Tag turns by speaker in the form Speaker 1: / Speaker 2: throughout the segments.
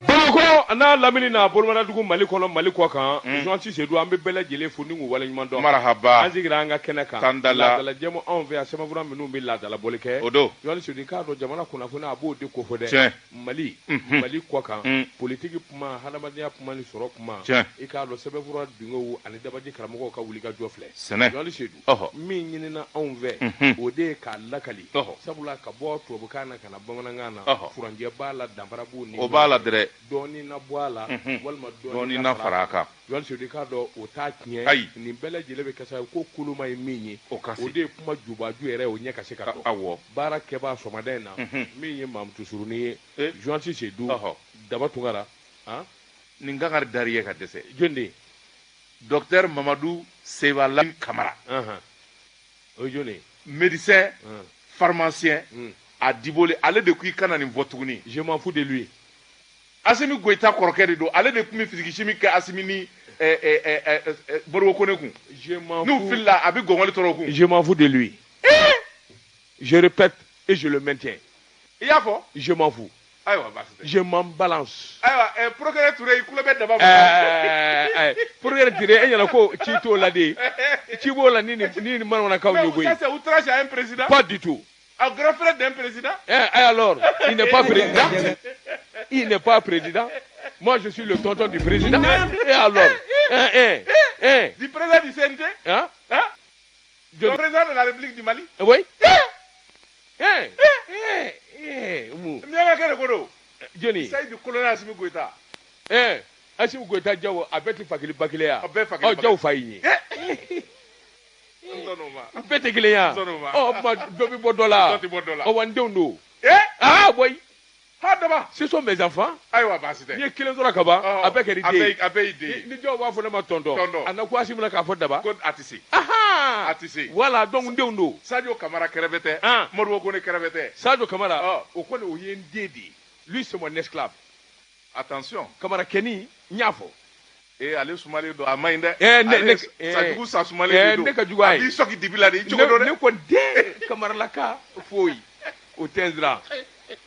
Speaker 1: Bamakɔ a n'a lamini n'a bolomadadugu Mali kɔnɔ Mali kɔ kan Journaliste Seydou an bɛ bɛɛ lajɛlen fo ni k'u waleɲuman dɔn
Speaker 2: marahaba
Speaker 1: an sigira an ka kɛnɛ kan
Speaker 2: Tandala.
Speaker 1: laadala jɛmu anw fɛ yan sɛbɛnfura minnu bɛ laadalabɔli kɛ
Speaker 2: O don.
Speaker 1: Journaliste Seydou i k'a dɔn jamana kunnafoni a b'o de kofɔ dɛ
Speaker 2: Tiɲɛ.
Speaker 1: Mali Mali kɔ kan politiki kuma hadamadenya kuma ni sɔrɔ kuma
Speaker 2: Tiɲɛ.
Speaker 1: i k'a dɔn sɛbɛnfura dungew ani dabaji karamɔgɔw ka wulikajɔ filɛ
Speaker 2: Sɛnɛ.
Speaker 1: Journaliste Seydou
Speaker 2: Ɔhɔ.
Speaker 1: min ɲinina anw fɛ o de ye k'a lakali
Speaker 2: Ɔhɔ.
Speaker 1: sabula ka bɔ tubabukan na ka na bamanankan na
Speaker 2: Ɔhɔ.
Speaker 1: furancɛ b'a la danfara b'u ni
Speaker 2: O b'a la dɛrɛ.
Speaker 1: dɔɔnin na bɔ a la walima
Speaker 2: Dɔɔnin na fara a kan.
Speaker 1: Journaliste Seydou i k'a dɔn o t'a tiɲɛ
Speaker 2: Ayi.
Speaker 1: nin bɛɛ lajɛlen bɛ kɛ sababu ko koloma ye min ye
Speaker 2: O ka se.
Speaker 1: o de ye kuma jubaju yɛrɛ o ɲɛ ka se ka dɔn
Speaker 2: Awɔ.
Speaker 1: baara kɛbaa sɔgɔmada in na min ye Mamutu Surunin ye
Speaker 2: Eh.
Speaker 1: Journaliste Seydou
Speaker 2: Ɔhɔ.
Speaker 1: Daba Tunkara han
Speaker 2: Nin kan ka dari ye ka dɛsɛ.
Speaker 1: jɔn de ye
Speaker 2: Docteur Mamadu Seba Lamine Kamara.
Speaker 1: Anhan. O ye jɔn de ye
Speaker 2: Médecin,
Speaker 1: Han.
Speaker 2: pharmacien a Diboli ale de ko i kana nin fɔ tuguni.
Speaker 1: Je m'en fous de lui.
Speaker 2: Asimi Goyita kɔrɔkɛ de don ale de tun bɛ physique chimie kɛ Asimi ni ɛ, ɛ, ɛ, ɛ, ɛ, Modibo Kone kun.
Speaker 1: Je m'en
Speaker 2: N'u
Speaker 1: fous.
Speaker 2: filila a bɛ gɔngɔli tɔrɔ o kun.
Speaker 1: Je m'en fous de lui. Je répète et je le maintiens.
Speaker 2: I y'a fɔ?
Speaker 1: Je m'en fous.
Speaker 2: Ayiwa baasi tɛ.
Speaker 1: Je m'en balance.
Speaker 2: Ayiwa ɛ, procureur Ture i tulo bɛ daba ma.
Speaker 1: Procureur Ture e ɲɛna ko ci t'o la de. Ci b'o la ni ni ni manamanakanw ye
Speaker 2: Mais
Speaker 1: koyi.
Speaker 2: ça c'est outrage à un président.
Speaker 1: Pas du tout.
Speaker 2: Un grand frère d'un président.
Speaker 1: Eh, eh, alors, il n'est pas président. Il n'est pas président. Moi, je suis le tonton du président. Et alors eh, eh, eh,
Speaker 2: Du président du CNT.
Speaker 1: hein?
Speaker 2: Hein?
Speaker 1: Je-
Speaker 2: Le président de la République du Mali.
Speaker 1: Oui? Eh, eh, eh, mun?
Speaker 2: Miɲanka de ko don.
Speaker 1: Jɔnni?
Speaker 2: Il s'agit du colonel Assimi Goïta.
Speaker 1: Eh, Assimi Goïta Jawo, a bɛɛ tɛ fakelen ba kelen ya?
Speaker 2: A bɛɛ fa kelen
Speaker 1: Ɔ,
Speaker 2: ba
Speaker 1: Jawo fa y'i ye.
Speaker 2: N sɔnn'o ma.
Speaker 1: Bɛɛ tɛ kelen ya?
Speaker 2: N sɔnn'o ma.
Speaker 1: Ɔ, o tuma dɔ bɛ bɔ dɔ la.
Speaker 2: Dɔ tɛ bɔ dɔ la.
Speaker 1: Ɔ, wa n denw don.
Speaker 2: Eh?
Speaker 1: Ah, oui.
Speaker 2: Ha daba.
Speaker 1: Ce sont mes enfants.
Speaker 2: Ayiwa baasi tɛ.
Speaker 1: N'i ye kelen sɔrɔ ka ban,
Speaker 2: Ɔhɔ.
Speaker 1: a bɛɛ kɛra i
Speaker 2: A
Speaker 1: den
Speaker 2: bɛɛ
Speaker 1: ye.
Speaker 2: a bɛɛ y'i den ye.
Speaker 1: Ni dɔw b'a fɔ ne ma tonton.
Speaker 2: Tonton.
Speaker 1: A na ko Asimi la k'a fɔ daba.
Speaker 2: Ko a tɛ se.
Speaker 1: Ahan.
Speaker 2: A tɛ se.
Speaker 1: Voilà, donc n denw don.
Speaker 2: Sadio Kamara kɛrɛfɛ tɛ.
Speaker 1: Ah.
Speaker 2: Modibo Kone kɛrɛfɛ tɛ.
Speaker 1: Sadio Kamara,
Speaker 2: Ɔ.
Speaker 1: o kɔni o ye n den de ye. Lui, c'est mon esclave.
Speaker 2: Attention.
Speaker 1: Kamara kɛni, n y'a fɔ.
Speaker 2: Ee ale sumalen don a man ɲi dɛ.
Speaker 1: Eh, ne-
Speaker 2: Ale
Speaker 1: ne- eh,
Speaker 2: sajugu sa sumalen
Speaker 1: eh,
Speaker 2: de don.
Speaker 1: ne ka jugu a ye.
Speaker 2: A b'i sɔki dibi la de i cogo dɔn
Speaker 1: Ne
Speaker 2: dɛ.
Speaker 1: ko den Kamaralaka foyi o tɛ n siran.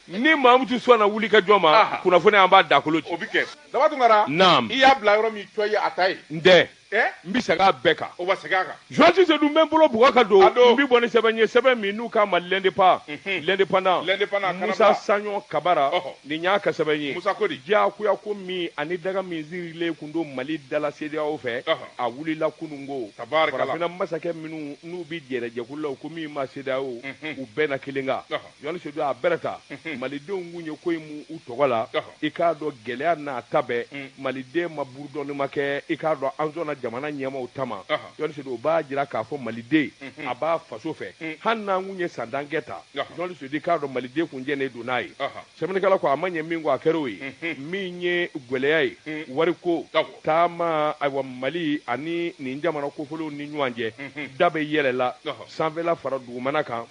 Speaker 1: Ni Mamutu sɔnna wuli ka jɔ ma,
Speaker 2: Aha.
Speaker 1: kunnafoni an b'a dakolo ci.
Speaker 2: O bi kɛ. Daba Tunkara.
Speaker 1: Naam.
Speaker 2: I y'a bila yɔrɔ min cɔ ye a ta ye.
Speaker 1: N tɛ,
Speaker 2: Eh?
Speaker 1: n bɛ segin a bɛɛ kan.
Speaker 2: O wa segin a kan.
Speaker 1: Journaliste Seydou n bɛ n bolo bugɔ ka don
Speaker 2: A don.
Speaker 1: n bɛ bɔ ni sɛbɛn ye sɛbɛn min n'u k'a ma l'indépendant l'indépendant
Speaker 2: L'Indépendant,
Speaker 1: Musa
Speaker 2: Kanabila.
Speaker 1: Saɲɔ Kabara
Speaker 2: Ɔhɔ.
Speaker 1: nin y'a ka sɛbɛn ye
Speaker 2: Musa ko di?
Speaker 1: diyagoya ko min ani daga min sirilen kun don Mali dala CEDEAO fɛ
Speaker 2: Ɔhɔ.
Speaker 1: a wulila kununko
Speaker 2: Tabarikala.
Speaker 1: farafinna masakɛ minnu n'u bɛ jɛrɛjɛkulu la u ko min ma CEDEAO u bɛɛ na kelen kan
Speaker 2: Ɔhɔ.
Speaker 1: Journaliste Seydou a bɛrɛ ta malidenw kun ye ko in mun u tɔgɔ la
Speaker 2: Ɔhɔ.
Speaker 1: i k'a dɔn gɛlɛya n'a ta bɛɛ maliden ma burudɔnni ma kɛ i k'a dɔn an sɔnna jamana ɲɛmaaw ta ma
Speaker 2: Ɔhɔ.
Speaker 1: Journaliste Seydou o b'a jira k'a fɔ maliden a b'a faso fɛ hali n'an kun ye san tan kɛ ta
Speaker 2: Ɔhɔ.
Speaker 1: Journaliste Seydou i k'a dɔn maliden kun jɛnnen don n'a ye
Speaker 2: Ɔhɔ.
Speaker 1: sɛbɛnnikɛla ko a ma ɲɛ min kɔ a kɛra o ye min ye gɛlɛya ye wariko
Speaker 2: Awɔ.
Speaker 1: taama ayiwa mali ani nin jamana kofɔlenw ni ɲɔgɔn cɛ da bɛ yɛlɛla
Speaker 2: Ɔhɔ.
Speaker 1: sanfɛla fara dugumana kan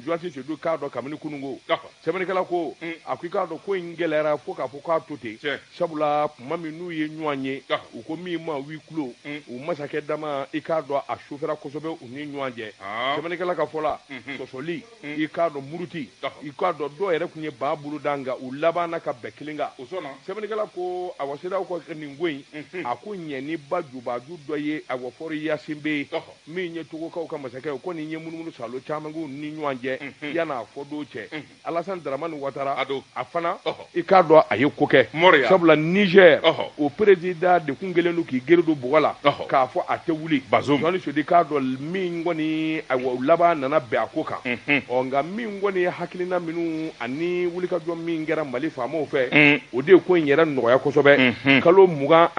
Speaker 1: Journaliste Seydou k'a dɔn kabini kununko
Speaker 2: Ɔhɔ.
Speaker 1: sɛbɛnnikɛla ko a ko i k'a dɔn ko in gɛlɛyara fo k'a fɔ k'a to ten
Speaker 2: Tiɲɛ.
Speaker 1: sabula tuma min n'u ye ɲɔgɔn ye
Speaker 2: Ɔhɔ.
Speaker 1: u ko min ma huis clos u masakɛ dama i k'a dɔn a sufɛra kosɛbɛ u ni ɲɔgɔn cɛ
Speaker 2: Ah.
Speaker 1: sɛbɛnnikɛla ka fɔ la sɔsɔli i k'a dɔn muruti
Speaker 2: Ɔhɔ.
Speaker 1: i k'a dɔn dɔw yɛrɛ tun ye ba bolo da nka u labanna ka bɛn kelen kan
Speaker 2: O sɔnna.
Speaker 1: sɛbɛnnikɛla ko awa CEDEAO ka nin ko in a ko ɲɛ ni ba jubaju dɔ ye awa Faure Gnassingbé ye
Speaker 2: Ɔhɔ.
Speaker 1: min ye togokaw ka masakɛ ye ko nin ye munumunu salo caman k'u ni ɲɔgɔn cɛ yan'a fɔ don cɛ Alassane Dramane Ouattara
Speaker 2: A don.
Speaker 1: a fana
Speaker 2: Ɔhɔ.
Speaker 1: i k'a dɔn a ye ko kɛ
Speaker 2: Moriya.
Speaker 1: sabula Niger
Speaker 2: Ɔhɔ.
Speaker 1: o président de kun kɛlen don k'i gere don bɔgɔ la
Speaker 2: Ɔhɔ.
Speaker 1: k'a fɔ a tɛ wuli
Speaker 2: Bazoum.
Speaker 1: Journaliste Seydou i k'a dɔn min kɔni ayiwa u laban nana bɛn a ko kan ɔ nka min kɔni ye hakilina minnu ani wulikajɔ min kɛra Mali faamaw fɛ o de ye ko in yɛrɛ nɔgɔya kosɛbɛ kalo 24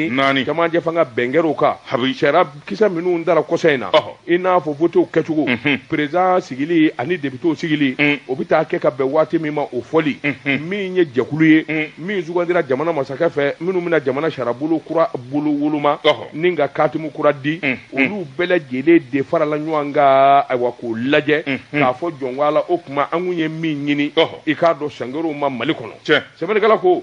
Speaker 2: Naani.
Speaker 1: camancɛ fanga bɛn kɛra o kan
Speaker 2: Habi.
Speaker 1: sariya kisɛ minnu dara kɔsa in na
Speaker 2: Ɔhɔ.
Speaker 1: i n'a fɔ votew kɛcogo président sigili ani députéw sigili o bɛ taa kɛ ka bɛn waati min ma o fɔli min ye jɛkulu ye min sugandira jamana masakɛ fɛ minnu bɛna jamana sariyabolo kura bolo woloma
Speaker 2: Ɔhɔ.
Speaker 1: ni ka katimu kura di olu bɛɛ lajɛlen de farala ɲɔgɔn kan ayiwa k'o lajɛ k'a fɔ jɔnko la o tuma an kun ye min ɲini
Speaker 2: Ɔhɔ.
Speaker 1: i k'a dɔn sɛnkɛrɛw ma Mali kɔnɔ
Speaker 2: Tiɲɛ.
Speaker 1: sɛbɛnnikɛla ko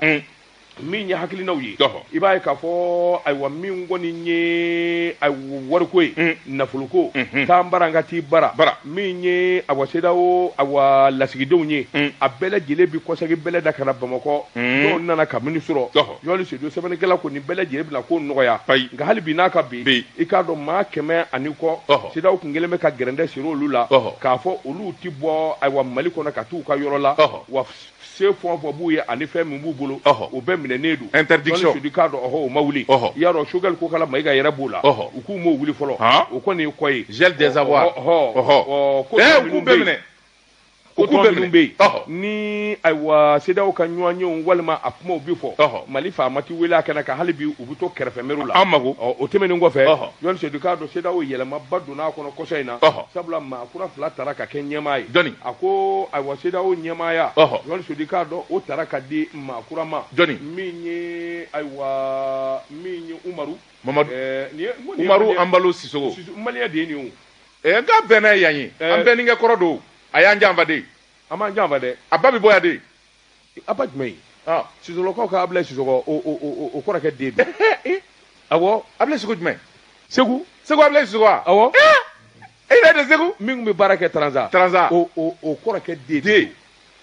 Speaker 1: Min ye hakilinaw ye, i b'a ye k'a fɔ ayiwa min kɔni ye ayiwa wariko ye, nafoloko, taa n bara n ka t'i bara, min ye awa CEDEAO awa lasigidenw ye, a bɛɛ lajɛlen bi kɔsegin bɛlɛ da ka na Bamakɔ. Dɔw nana kabini sɔrɔ Jɔli Sedu sɛbɛnnikɛla ko nin bɛɛ lajɛlen bɛna ko nɔgɔya. Nka hali bi n'a ka bi, i k'a dɔn maa 100 ani kɔ, CEDEAO kun kɛlen bɛ ka gɛrɛndɛ siri olu la k'a fɔ olu ti bɔ ayiwa Mali kɔnɔ ka t'u ka yɔrɔ la, wa se fɛn o fɛn b'u ye ani fɛn min b'u bolo, o bɛɛ minɛnen don.
Speaker 2: Interdiction.
Speaker 1: Jɔli Sedu k'a dɔn o ma wuli. I y'a dɔn Choguel Kokala Mayiga yɛrɛ b'o la, u k'u m'o wuli fɔlɔ, o kɔni ye kɔ ye.
Speaker 2: Gel des avoirs.
Speaker 1: Ko
Speaker 2: u k'u bɛɛ minɛ.
Speaker 1: Ko tɔ minnu bɛ yen ni ayiwa CEDEAO ka ɲɔgɔnyew walima a kumaw bi fɔ, Mali faama ti wele a kɛnɛ kan, hali bi u bɛ to kɛrɛfɛmɛriw la.
Speaker 2: An mago.
Speaker 1: O tɛmɛnen kɔfɛ, Jɔli Sedu k'a dɔn CEDEAO yɛlɛmaba donna a kɔnɔ kɔsa in na, sabula maa kura 2 tara ka kɛ ɲɛmaa ye.
Speaker 2: Jɔni?
Speaker 1: A ko ayiwa CEDEAO ɲɛmaaya, Jɔli Sedu k'a dɔn o tara ka di maa kura ma.
Speaker 2: Jɔni?
Speaker 1: Min ye ayiwa min ye Umaru
Speaker 2: Mamadu Umaru Anbalo Sisoko.
Speaker 1: Maliyɛn de ye nin ye
Speaker 2: o. N k'a bɛnna ye yan ye. An bɛɛ ni kɛ kɔrɔ don. A y'an janfa de.
Speaker 1: An m'an janfa dɛ.
Speaker 2: A ba bɛ bɔ yan de.
Speaker 1: A ba jumɛn ye? Sisɔlɔkaw ka Abulayi Sisɔkɔ, o kɔrɔkɛ den don. Awɔ.
Speaker 2: Abulayi Sisɔkɔ jumɛn?
Speaker 1: Segu.
Speaker 2: Segu Abulayi Sisɔkɔ wa?
Speaker 1: Awɔ.
Speaker 2: E yɛrɛ de Segu?
Speaker 1: Min tun bɛ baara kɛ Taransa.
Speaker 2: Taransa.
Speaker 1: O kɔrɔkɛ den de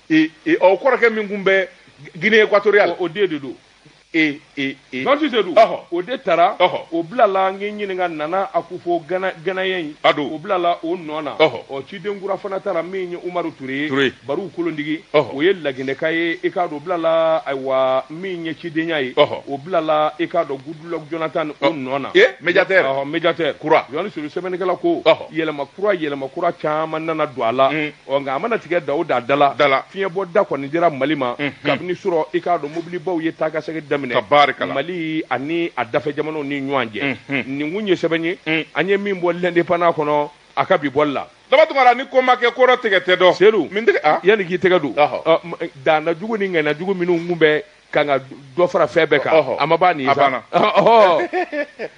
Speaker 2: don. O kɔrɔkɛ min tun bɛ Guinée équatoriale.
Speaker 1: O den de don. Jɔli Sedu, o de taara, o bilala n k'i ɲininka Nana Akufo Ganaye in, o bilala o nɔ na. Ɔ ciden kura fana taara min ye Umaru Ture ye, Baru Kolondigi, o ye Laginɛka ye, i k'a dɔn o bilala ayiwa min ye cidenya ye, o bilala i k'a dɔn Goodluck Jonathan o nɔ na.
Speaker 2: Médiateur.
Speaker 1: Médiateur
Speaker 2: kura.
Speaker 1: Jɔli Sedu sɛbɛnnikɛla ko yɛlɛma kura caman nana don a la. Ɔ nka a mana tigɛ da o da da la, fiɲɛbɔ da kɔni dira Mali ma kabini sɔrɔ i k'a dɔn mobilibaw ye taa ka segin daminɛ Mali ani a dafɛ jamanaw ni ɲɔgɔn cɛ. Nin kun ye sɛbɛn ye an ye min bɔ l'Indépendant kɔnɔ a ka bi bɔli la.
Speaker 2: Daba Tunkara, ni ko ma kɛ ko dɔ tigɛ tɛ dɔn.
Speaker 1: Sedu,
Speaker 2: min tigɛ
Speaker 1: yanni k'i tɛgɛ don, danna jugu ni ŋɛna jugu minnu kun bɛ kan ka dɔ fara fɛn bɛɛ kan, a ma ban nin ye sa.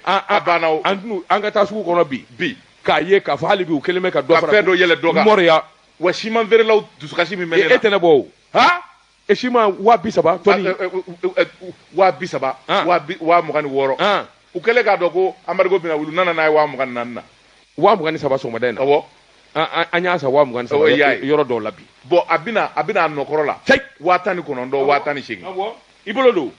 Speaker 2: A banna o.
Speaker 1: An ka taa sugu kɔnɔ bi k'a ye k'a fɔ hali bi u kɛlen bɛ ka dɔ fara
Speaker 2: fɛn dɔ yɛlɛ dɔ kan.
Speaker 1: Mɔriya.
Speaker 2: Wa siman feerelaw dusukasi min bɛ ne la.
Speaker 1: E tɛ ne bɔ o. E siman 30,000 tɔni.
Speaker 2: 30,000. 26,000. U kɛlen k'a dɔn ko embargo bɛna wuli, u nana n'a ye 24,000 na.
Speaker 1: 23 sɔgɔmada in na.
Speaker 2: Awɔ.
Speaker 1: An y'a san 23 yɔrɔ dɔw la bi.
Speaker 2: Bon a bɛna a nɔkɔrɔ la. 19,000 18,000.
Speaker 1: Awɔ. I bolo don.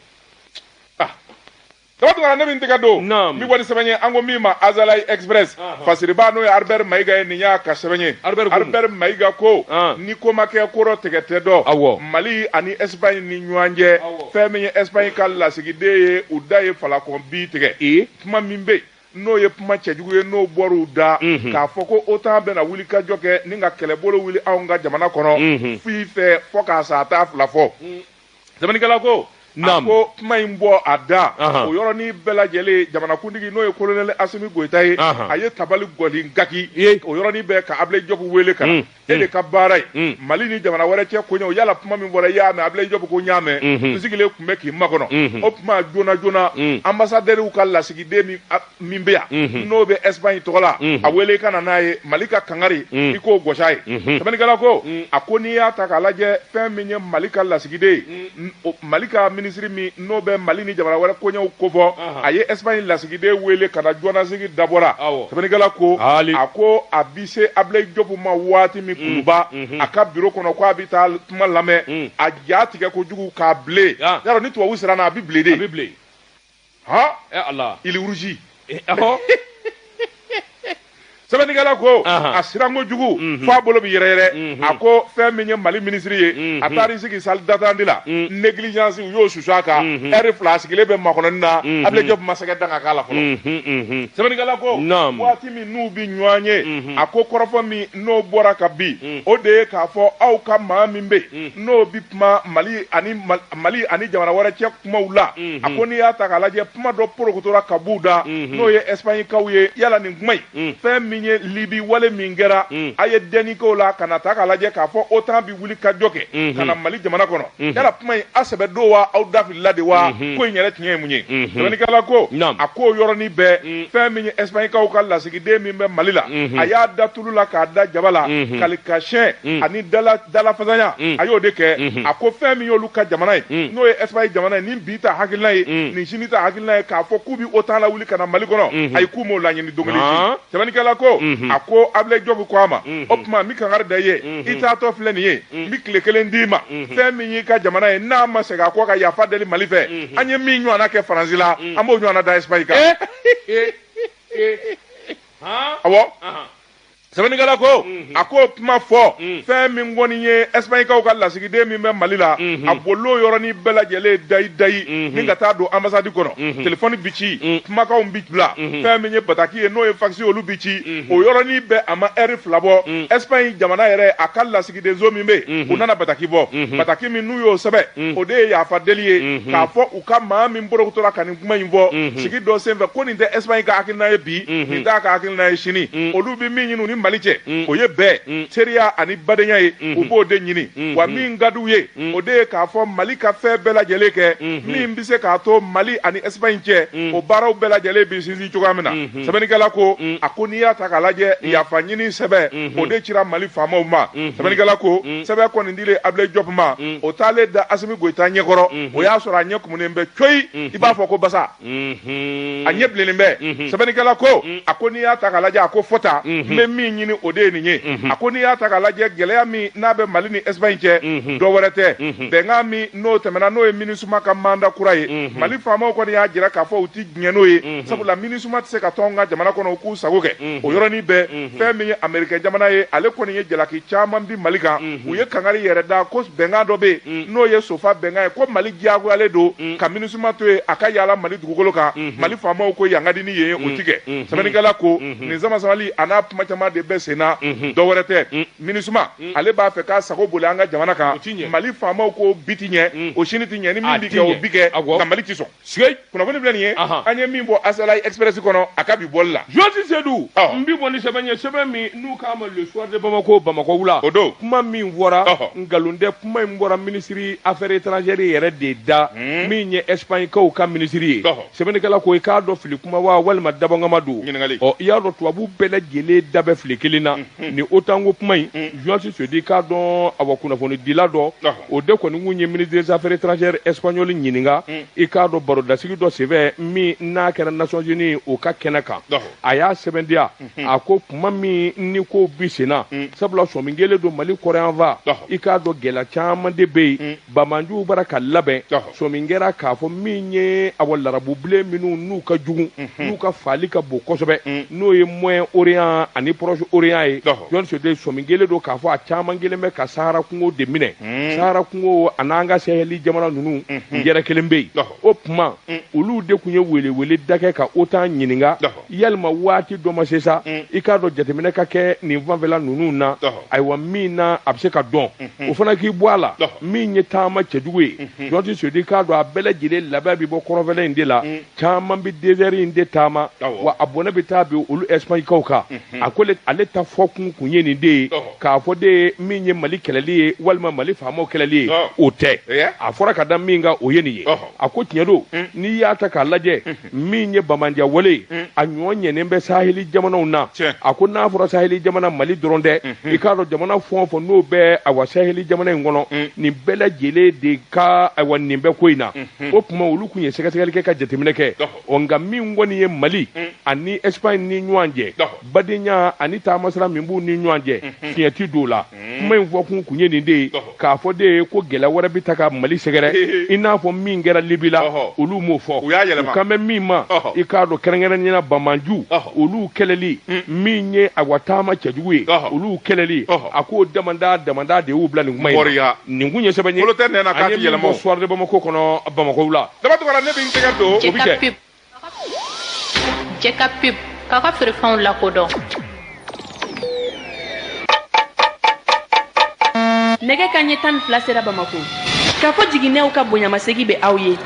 Speaker 2: Daba Tunkara, ne min tɛgɛ don.
Speaker 1: Naam.
Speaker 2: N bɛ bɔ ni sɛbɛn ye an ko min ma Azalaï Express. Fasiriba n'o ye Albert Mayiga ye, nin y'a ka sɛbɛn ye. Albert Mayiga ko ni ko ma kɛ ko dɔ tigɛ tɛ dɔn.
Speaker 1: Awɔ.
Speaker 2: Mali ani Espagne ni ɲɔgɔn cɛ. Fɛn min ye Espagne ka lasigiden ye, u da ye falakɔn bi tigɛ. Kuma min bɛ yen n'o ye kuma cɛjugu ye, n'o bɔr'u da k'a fɔ ko OTAN bɛna wuli ka jɔ kɛ ni ka kɛlɛbolo wuli anw ka jamana kɔnɔ. F'i fɛ fɔ k'a sa a t'a fila fɔ. Sɛbɛnnikɛla ko a ko kuma in bɔ a da o yɔrɔnin bɛɛ lajɛlen jamanakuntigi n'o ye colonel Asimi Goyita ye, a ye tabali gɔli gaki o yɔrɔnin bɛɛ ka Abulayi Jɔpu wele ka na. E de ka baara ye Mali ni jamana wɛrɛ cɛ koɲɛw, yala kuma min fɔra i y'a mɛn? Abulayi Jɔpu ko n y'a mɛn, n sigilen tun bɛ k'i makɔnɔ. O kuma joona joona ambassadeur ka lasigiden min bɛ yan n'o bɛ Espagne tɔgɔ la, a wele i ka na n'a ye Mali ka kangari i k'o gosi a ye. Sɛbɛnnikɛla ko a ko n'i y'a ta k'a lajɛ fɛn min ye Mali ka lasigiden ye, Mali ka minisiri min n'o bɛ Mali ni jamana wɛrɛ koɲɛw kofɔ, a ye Espagne lasigiden wele ka na joonasigi dabɔra. Sɛbɛnnikɛla ko a ko a bi se Abulayi Jɔpu ma waati min Kuluba a ka bureau kɔnɔ ko a bɛ taa kuma lamɛn, a ja tigɛ kojugu k'a bilen. Yarɔ ni tubabu siranna a bɛ bilen de.
Speaker 1: A bɛ bilen.
Speaker 2: Han?
Speaker 1: Ala.
Speaker 2: Il rougit. Sɛbɛnnikɛla ko a siran kojugu f'a bolo bɛ yɛrɛyɛrɛ. A ko fɛn min ye Mali minisiri ye, a taar'i sigi salle d'attente la, négligence u y'o susu a kan, heure 2 a sigilen bɛ makɔnɔni na, Abulayi Jɔpu ma sɛgɛ da ka k'a la fɔlɔ. Sɛbɛnnikɛla ko waati min n'u bɛ ɲɔgɔn ye, a ko kɔrɔfɔ min n'o bɔra ka bin, o de ye k'a fɔ aw ka maa min bɛ yen n'o bɛ kuma Mali ani jamana wɛrɛ cɛ kumaw la, a ko n'i y'a ta k'a lajɛ kuma dɔ porokotora ka b'u da n'o ye Espagne kaw ye, yala nin kuma in fɛn min min ye Libi wale min kɛra a ye dɛnni k'o la ka na ta k'a lajɛ k'a fɔ OTAN bɛ wuli ka jɔ kɛ ka na Mali jamana kɔnɔ yala kuma in a sɛbɛ don wa aw da filila de wa ko in yɛrɛ tiɲɛ ye mun ye sɛbɛnnikɛla ko a k'o yɔrɔnin bɛɛ fɛn min ye Espagnekaw ka lasigiden min bɛ Mali la a y'a da tulu la k'a da jaba la kalikasiyɛn ani dalafasanya a y'o de kɛ a ko fɛn min y'olu ka jamana ye n'o ye Espagne jamana ye nin bi ta hakilina ye nin sini ta hakilina ye k'a fɔ k'u bɛ OTAN lawuli ka na Mali kɔnɔ ayi k'u m'o laɲini don kelen si sɛbɛnnikɛla ko a ko Ablaye Diop ko a ma o tuma n bɛ kankari da i ye i taatɔ filɛ nin ye n bɛ tile kelen d'i ma fɛn min y'i ka jamana ye n'a ma segin a kɔ ka yafa deli Mali fɛ an ye min ɲɔgɔnna kɛ Faransi la an b'o ɲɔgɔnna da Espagne kan awɔ sɛbɛnnikɛla ko a k'o kuma fɔ fɛn min kɔni ye Espagnekaw ka lasigiden min bɛ Mali la a bol'o yɔrɔnin bɛɛ lajɛlen dayi dayi ni ka taa don ambassade kɔnɔ telefɔni bi ci kumakanw bi bila fɛn min ye bataki ye n'o ye fax olu bi ci o yɔrɔnin bɛɛ a ma ɛri fila bɔ Espagne jamana yɛrɛ a ka lasigidenso min bɛ yen u nana bataki bɔ bataki min n'u y'o sɛbɛn o de ye yafa deli ye k'a fɔ u ka maa min borokotora ka nin kuma in fɔ sigi dɔ senfɛ ko nin tɛ Espagne ka hakilina ye bi nin t'a ka hakilina ye sini olu bɛ min ɲini u ni Mali cɛ o ye bɛn teriya ani badenya ye u b'o de ɲini wa min ka d'u ye o de ye k'a fɔ Mali ka fɛn bɛɛ lajɛlen kɛ min bɛ se k'a to Mali ani Espagne cɛ o baaraw bɛɛ lajɛlen bɛ sinsin cogoya min na sɛbɛnnikɛla ko a ko n'i y'a ta k'a lajɛ yafa ɲini sɛbɛn o de cira Mali faamaw ma sɛbɛnnikɛla ko sɛbɛn kɔni dilen Ablaye Diop ma o taalen da Asimi Goyita ɲɛkɔrɔ o y'a sɔrɔ a ɲɛ kumunen bɛ coyi i b'a fɔ ko basa a ɲɛ bilennen bɛ sɛbɛnnikɛla ko a ko n'i y'a ta k'a lajɛ a ko fɔta n bɛ min ɲini o de ye nin ye a ko n'i y'a ta k'a lajɛ gɛlɛya min n'a bɛ Mali ni Espagne cɛ dɔ wɛrɛ tɛ bɛnkan min n'o tɛmɛna n'o ye MINUSMA ka mandat kura ye Mali faamaw kɔni y'a jira k'a fɔ u ti diɲɛ n'o ye sabula MINUSMA tɛ se ka tɔn ka jamana kɔnɔ u k'u sago kɛ o yɔrɔnin bɛɛ fɛn min ye Américain jamana ye ale kɔni ye jalaki caman bi Mali kan u ye kangari yɛrɛ da ko bɛnkan dɔ bɛ yen n'o ye SOFA bɛnkan ye ko Mali diyagoyalen don ka MINUSMA to yen a ka yaala Mali dugukolo kan Mali faamaw ko yan ka di ni yen ye o ti kɛ sɛbɛnnikɛla ko nin samasamali a n'a kuma caman de bɛ sen na dɔ wɛrɛ tɛ MINUSMA ale b'a fɛ k'a sago boli an ka jamana kan Mali faamaw ko bi ti ɲɛ o sini ti ɲɛ ni min bi kɛ o bi kɛ nka Mali ti sɔn kunnafoni filɛ nin ye an ye min bɔ Asalayi Express kɔnɔ a ka bi bɔli la
Speaker 1: Josi Sedu n bi bɔ ni sɛbɛn ye sɛbɛn min n'u k'a ma Le Soir de Bamako Bamakɔ wula
Speaker 2: o don
Speaker 1: kuma min fɔra nkalon tɛ kuma in bɔra ministre affaires étrangères yɛrɛ de da min ye Espagne kaw ka ministre ye sɛbɛnnikɛla ko i k'a dɔn fili kuma wa walima dabɔnkama don ɔ i y'a dɔn tubabu bɛɛ lajɛlen da bɛ fili kelen na ni OTAN ko kuma in Josi Sedu i k'a dɔn awa kunnafonidila dɔ o de kɔni kun ye ministre des affaires étrangères espagnol ɲininka i k'a dɔn barodasigi dɔ senfɛ min n'a kɛra Nations Unies o ka kɛnɛ kan a y'a sɛbɛntiya a ko kuma min ni ko bi senna sabula sɔmi kelen don Mali kɔrɔyanfan i k'a dɔn gɛlɛya caman de bɛ yen bamanjuw bara ka labɛn sɔmi kɛra k'a fɔ min ye awa larabubilen minnu n'u ka jugu n'u ka faali ka bon kosɛbɛ n'o ye Moyen Orient ani Proche Orient ye Jɔn Sedu sɔmi kelen don k'a fɔ a caman kelen bɛ ka Sahara kungo de minɛ Sahara kungo a n'an ka Saheli jamana ninnu yɛrɛ kelen bɛ yen o tuma olu de tun ye welewele da kɛ ka OTAN ɲininka yalima waati dɔ ma se sa i k'a dɔn jateminɛ ka kɛ nin fanfɛla ninnu na ayiwa min na a bɛ se ka dɔn o fana k'i bɔ a la min ye taama cɛjugu ye Jɔnti Sedu i k'a dɔn a bɛɛ lajɛlen labɛn bɛ bɔ kɔrɔnfɛla in de la caman bɛ désert in de taama wa a bɔnɛ bɛ taa bin olu Espagne kaw kan a ko ale ta fɔ kun ye nin de ye k'a fɔ de ye min ye Mali kɛlɛli ye walima Mali faamaw kɛlɛli ye o tɛ a fɔra ka da min kan o ye nin ye a ko tiɲɛ don n'i y'a ta k'a lajɛ min ye bamandiya wale ye a ɲɔ ɲɛnen bɛ saheli jamanaw na a ko n'a fɔra saheli jamana Mali dɔrɔn tɛ i k'a dɔn jamana fɛn o fɛn n'o bɛ awa saheli jamana in kɔnɔ nin bɛɛ lajɛlen de ka awa nin bɛ ko in na o tuma olu kun ye sɛgɛsɛgɛli kɛ ka jateminɛ kɛ ɔ nka min kɔni ye Mali ani Espagne ni ɲɔgɔn cɛ badenya ani taamasira min b'u ni ɲɔgɔn cɛ fiɲɛ ti don o la kuma in fɔkun kun ye nin de ye k'a fɔ de ye ko gɛlɛya wɛrɛ bɛ ta ka Mali sɛgɛrɛ i n'a fɔ min kɛra Libi la olu m'o fɔ u kan bɛ min ma i k'a dɔn kɛrɛnkɛrɛnnenya bamanju olu kɛlɛli min ye awa taama cɛjugu ye olu kɛlɛli a k'o damanda damanda de y'u bila nin kuma in na nin kun ye sɛbɛn ye an ye min bɔ Soir de Bamako kɔnɔ Bamakɔ la
Speaker 2: Daba Tunkara ne bɛ n tɛgɛ don o bɛ
Speaker 1: kɛ
Speaker 3: Jɛka pub k'a ka feerefɛnw lakodɔn.
Speaker 4: Nɛgɛ kanɲɛ 12 sera Bamako. K'a fɔ jiginɛw ka bonyamasegi bɛ aw ye.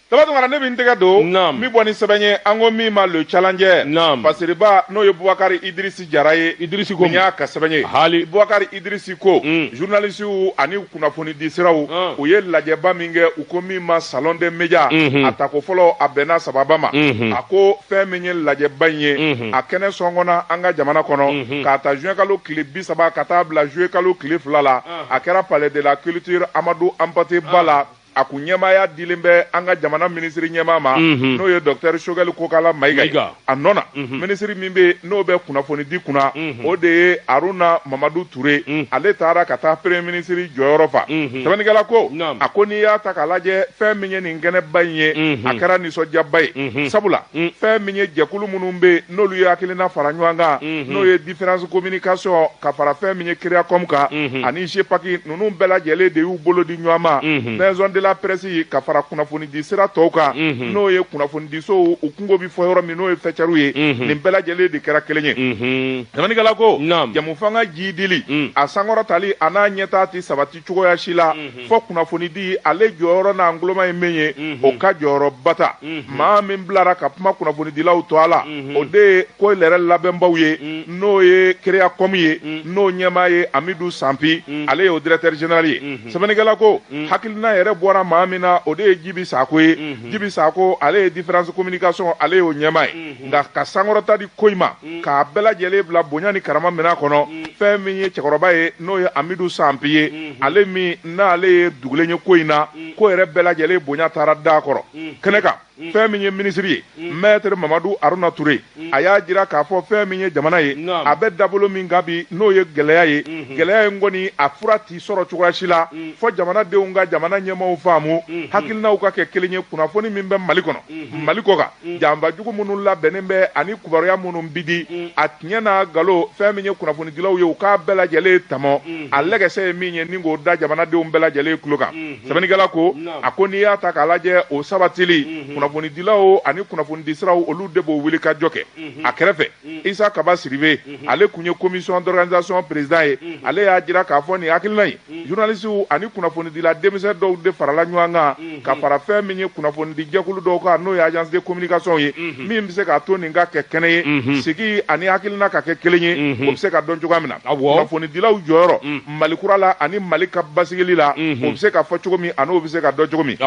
Speaker 2: Daba Tunkara, ne bɛ n tɛgɛ don min bɔ ni sɛbɛn ye, an ko min ma Le Challenger. Fasiriba, n'o ye Bubakari Idirisi Jara ye.
Speaker 1: Idirisi ko
Speaker 2: nin y'a ka sɛbɛn ye.
Speaker 1: Hali
Speaker 2: Bubakari Idirisi ko journalistes ani kunnafonidi siraw, u ye lajɛba min kɛ, u ko min ma Salon des médias, a tako fɔlɔ, a bɛnna sababa ma. A ko fɛn min ye lajɛba in ye, a kɛnɛ sɔngɔnna an ka jamana kɔnɔ k'a ta juin kalo tile 30 ka taa bila juillet kalo tile 2 la. A kɛra Palais de la Culture Amadou Hampâté Ba la. A kun ɲɛmaaya dilen bɛ an ka jamana minisiri ɲɛmaa ma, n'o ye docteur Choguel Kokala Maïga ye. A nɔ na, minisiri min bɛ n'o bɛ kunnafoni di kunna, o de ye Haruna Mamadu Ture. Ale taara ka taa premier ministre jɔyɔrɔ fa. Sɛbɛnnikɛla ko, a ko n'i y'a ta k'a lajɛ, fɛn min ye nin kɛnɛba in ye, a kɛra nisɔndiyaba ye, sabula fɛn min ye jɛkulu minnu bɛ yen n'olu ye hakilina fara ɲɔgɔn kan, n'o ye Différence Communication ka fara fɛn min ye Créacom kan ani GEPAC, ninnu bɛɛ lajɛlen de y'u bolo di ɲɔgɔn ma, Maison de la Presse ka fara kunnafonidi sira tɔw kan, n'o ye kunnafonidisow u kungo bɛ fɔ yɔrɔ min, n'o ye fɛcɛriw ye, nin bɛɛ lajɛlen de kɛra kelen ye. Sɛbɛnnikɛla ko jamufanga jidili, a sankɔrɔtali a n'a ɲɛtaa tɛ sabati cogoya si la fɔ kunnafonidi ale jɔyɔrɔ n'a nguloma ye min ye, o ka jɔyɔrɔba ta. Maa min bilara ka kuma kunnafonidilaw tɔ a la, o de ye ko yɛrɛ labɛnbaw ye, n'o ye Créacom ye, n'o ɲɛmaa ye Amidu Sanpi, ale ye o directeur général ye. Sɛbɛnnikɛla ko hakilina yɛrɛ bɔra maa min na, o de ye Jibi Sako ye. Jibi Sako, ale ye Différence Communication, ale y'o ɲɛmaa ye. Nka ka sankɔrɔta di ko in ma, k'a bɛɛ lajɛlen bila bonya ni karama minɛn kɔnɔ, fɛn min ye cɛkɔrɔba ye, n'o ye Amidu Sanpi ye, ale min n'ale ye dugulen ye ko in na, ko yɛrɛ bɛɛ lajɛlen bonya taara da kɔrɔ kɛnɛ kan. Fɛn min ye minisiri ye, maître Mamadu Haruna Ture, a y'a jira k'a fɔ fɛn min ye jamana ye, a bɛ dabolo min kan bi, n'o ye gɛlɛya ye, gɛlɛya in kɔni a fura t'i sɔrɔ cogoya si la fɔ jamanadenw ka jamana ɲɛmaaw faamu, hakilinaw ka kɛ kelen ye. Kunnafoni min bɛ Mali kɔnɔ, Mali kɔ kan, janfajugu minnu labɛnnen bɛ ani kibaruya minnu bi di, a tiɲɛ n'a nkalon, fɛn min ye kunnafonidilaw ye, u k'a bɛɛ lajɛlen tɔmɔ, a lɛgɛsɛ ye min ye, ni k'o da jamanadenw bɛɛ lajɛlen tulo kan. Sɛbɛnnikɛla ko, a ko n'i y'a ta k'a lajɛ, o sabatili, kunnafonidilaw ani kunnafonidisiraw, olu de b'o wuli ka jɔ kɛ. A kɛrɛfɛ, Isa Kaba Siribe, ale kun ye commission d'organisation président ye, ale y'a jira k'a fɔ nin hakilina in, journalistes ani kunnafonidila denmisɛn dɔw de farala ɲɔgɔn kan ka fara fɛn min ye kunnafonidi jɛkulu dɔw kan, n'o ye agence de communication ye, min bɛ se k'a to nin ka kɛ kɛnɛ ye, sigi ani hakilina ka kɛ kelen ye, o bɛ se ka dɔn cogoya min na kunnafonidilaw jɔyɔrɔ Mali kura la ani Mali ka basigili la, o bɛ se ka fɔ cogo min ani o bɛ se ka dɔn cogo min.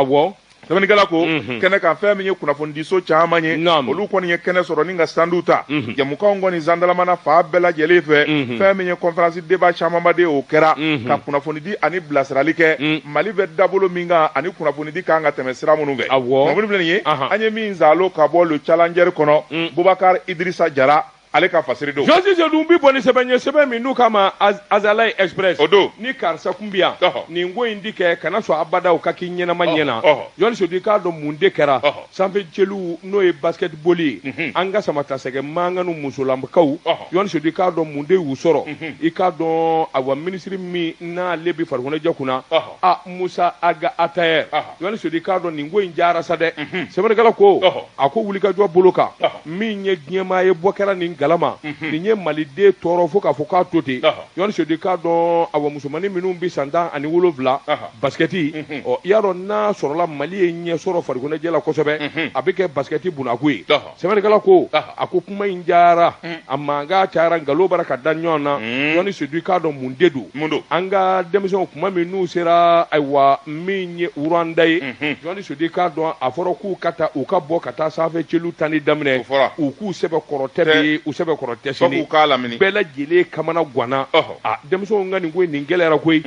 Speaker 2: Sɛbɛnnikɛla ko kɛnɛ kan, fɛn min ye kunnafonidiso caman ye, olu kɔni ye kɛnɛ sɔrɔ ni ka standw ta, jamukanw kɔni zandalamana fa bɛɛ lajɛlen fɛ. Fɛn min ye conférence débat camanba de, o kɛra ka kunnafonidi ani bilasirali kɛ Mali bɛ dabolo min kan ani kunnafonidi kan ka tɛmɛ sira minnu fɛ. Kunnafoni filɛ nin ye, an ye min zalo ka bɔ Le Challenger kɔnɔ, Bubakar Idrissa Jara, ale ka fasiri don.
Speaker 1: Jɔsi Sedu bi bɔ ni sɛbɛn ye, sɛbɛn min n'u k'a ma Azalaï Express.
Speaker 2: O don.
Speaker 1: Ni karisa kun bɛ yan, nin ko in di kɛ, kana sɔn abada o ka k'i ɲɛnama ɲɛna. Jɔsi Sedu, i k'a dɔn mun de kɛra sanfɛ jeliw, n'o ye basketball ye, an ka samatasɛgɛ mankanu musolamakaw. Jɔsi Sedu, i k'a dɔn mun de y'u sɔrɔ? I k'a dɔn, awa, minisiri min n'ale bɛ farikoloɲɛnajɛ kunna, a Musa Aga Atayer. Jɔsi Sedu, i k'a dɔn nin ko in diyara sa dɛ. Sɛbɛnnikɛla ko, a ko wulikajɔ bolo kan, min ye diɲɛmaa ye, bɔ kɛra nin galama, nin ye maliden tɔɔrɔ fo k'a fɔ k'a to ten. Jɔsi Sedu, i k'a dɔn, awa, musomannin minnu bɛ san 17 basketi, ɔ, i y'a dɔn n'a sɔrɔla Mali ye ɲɛ sɔrɔ farikoloɲɛnajɛ la kosɛbɛ, a bɛ kɛ basketi bunako ye. Sɛbɛnnikɛla ko, a ko kuma in diyara, a mankan cayara, nkalon bara ka da ɲɔgɔn na. Jɔsi Sedu, i k'a dɔn mun de don? An ka denmisɛnw, kuma min n'u sera, ayiwa, min ye Rwanda ye, Jɔsi Sedu, i k'a dɔn a fɔra k'u ka taa, u ka bɔ ka taa sanfɛ celu tanni daminɛ, u k'u sɛbɛ kɔrɔ tɛ bi, u sɛbɛ kɔrɔ tɛ sini, bɛɛ lajɛlen kamana ganna. A denmisɛnw ka nin ko in, nin gɛlɛyara koyi.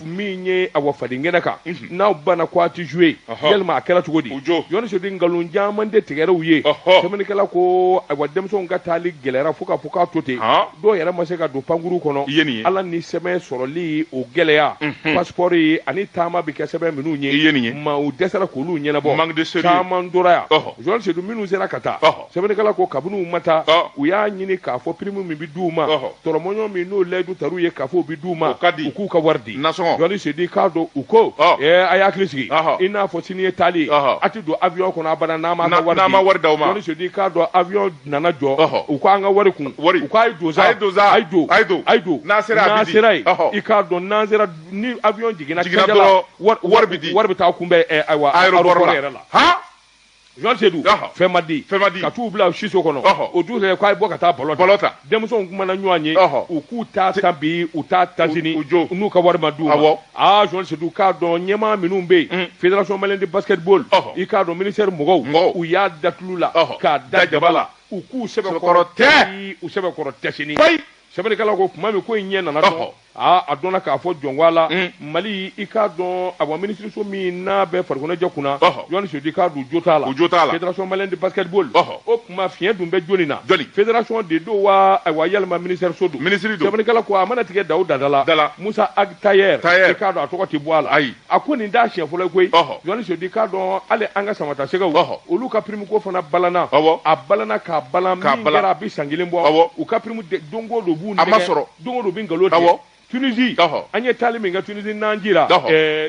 Speaker 1: Min ye, awa, fadenkɛnɛ kan, n'aw banna ko a tɛ jouer, yalima a kɛra cogo di? Jɔsi Sedu, nkalon caman de tigɛra u ye. Sɛbɛnnikɛla ko, ayiwa, denmisɛnw ka taali gɛlɛyara fo k'a fɔ k'a to ten, dɔw yɛrɛ ma se ka don pankuru kɔnɔ. Ala ni sɛbɛn sɔrɔli o gɛlɛya, passeport ye ani taama bɛ kɛ sɛbɛn minnu ye, maa u dɛsɛra k'olu ɲɛnabɔ, caman tora yan. Jɔsi Sedu, minnu sera ka taa, sɛbɛnnikɛla ko kabini u ma taa, u y'a ɲini k'a fɔ prime min bɛ d'u ma, tɔrɔmɔɲɔ min n'o layidu tar'u ye k'a fɔ o bɛ d'u ma, u k'u ka wari di. Jɔsi Sedu, k'a dɔn u ko a y'a hakili sigi, i n'a fɔ sini ye taali ye, a tɛ don avion kɔnɔ abada n'a ma ka wari
Speaker 2: di. D'aw ma.
Speaker 1: Jɔsi Sedu, k'a dɔn avion nana jɔ, u ko an ka wari kun, u ko a ye don sa,
Speaker 2: a ye don sa,
Speaker 1: a ye don,
Speaker 2: a ye don,
Speaker 1: a ye don.
Speaker 2: N'a sera,
Speaker 1: n'a sera yen, i k'a dɔn n'an sera, ni avion jiginna
Speaker 2: dɔrɔn, wari bɛ di,
Speaker 1: wari bɛ taa kunbɛn, ayiwa,
Speaker 2: aéroport yɛrɛ la.
Speaker 1: Joël Seydou fɛn ma di ka t'u bila siso kɔnɔ o dun k'a ye bɔ ka taa ballon ta denmisɛnw kumana ɲɔgɔn ye u k'u t'a ta bi u t'a ta sini n'u ka wari ma d'u ma aa Joël Seydou k'a dɔn ɲɛmaa minnu bɛ yen fédération malienne de basketball i k'a dɔn ministère mɔgɔw u y'a da tulu la k'a da jaba la u k'u sɛbɛkɔrɔ tɛ u sɛbɛkɔrɔ tɛ sini sɛbɛnnikɛlaw ko tuma min ko in ɲɛ nana dɔn aa a dɔnna k'a fɔ jɔnko a la Mali i k'a dɔn awa minisiriso min n'a bɛ farikoloɲɛnajɛ kunna Joël Seydou i k'a dɔn jo t'a la fédération malienne de basketball o tuma fiɲɛ dun bɛ jɔni na fédération de don wa ayiwa yalima ministère so don sɛbɛnnikɛla ko a mana tigɛ da o dada la Musa Ag Tayer i k'a dɔn a tɔgɔ tɛ bɔ a la a ko nin t'a siɲɛ fɔlɔ ye koyi Joël Seydou i k'a dɔn hali an ka samatasɛgɛw olu ka prime ko fana balanna a balanna k'a balan min kɛra a bɛ san kelen bɔ u ka prime don o don b'u nɛgɛ don o don bɛ nkalon tigɛ Tunisie an ye taali min kɛ Tunisie n'an jira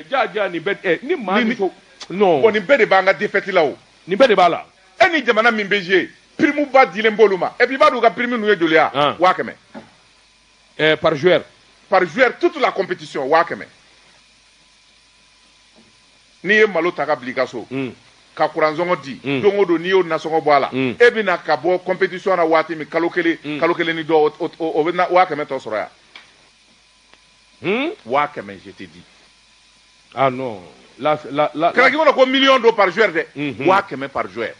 Speaker 1: ja ja nin bɛɛ ni maa min ko non
Speaker 2: bon nin bɛɛ de b'an ka défaite la o
Speaker 1: nin bɛɛ de b'a la
Speaker 2: e ni jamana min bɛ jouer prime ba dilen b'olu ma et puis i b'a dɔn u ka prime ninnu ye joli ye 100 000
Speaker 1: par joueur
Speaker 2: par joueur toute la compétition 100 000 n'i ye malo ta ka bila i ka so ka kuranzɔngɔ di don o don n'i y'o nasɔngɔ bɔ a la e bɛna ka bɔ compétition na waati min kalo kelen kalo kelen ni dɔ o bɛ na 100 000 tɔ sɔrɔ yan 100 000 je te dis.
Speaker 1: Ah non la la la.
Speaker 2: Kana k'i kɔnɔ ko million don par joueur dɛ 100 000 par joueur.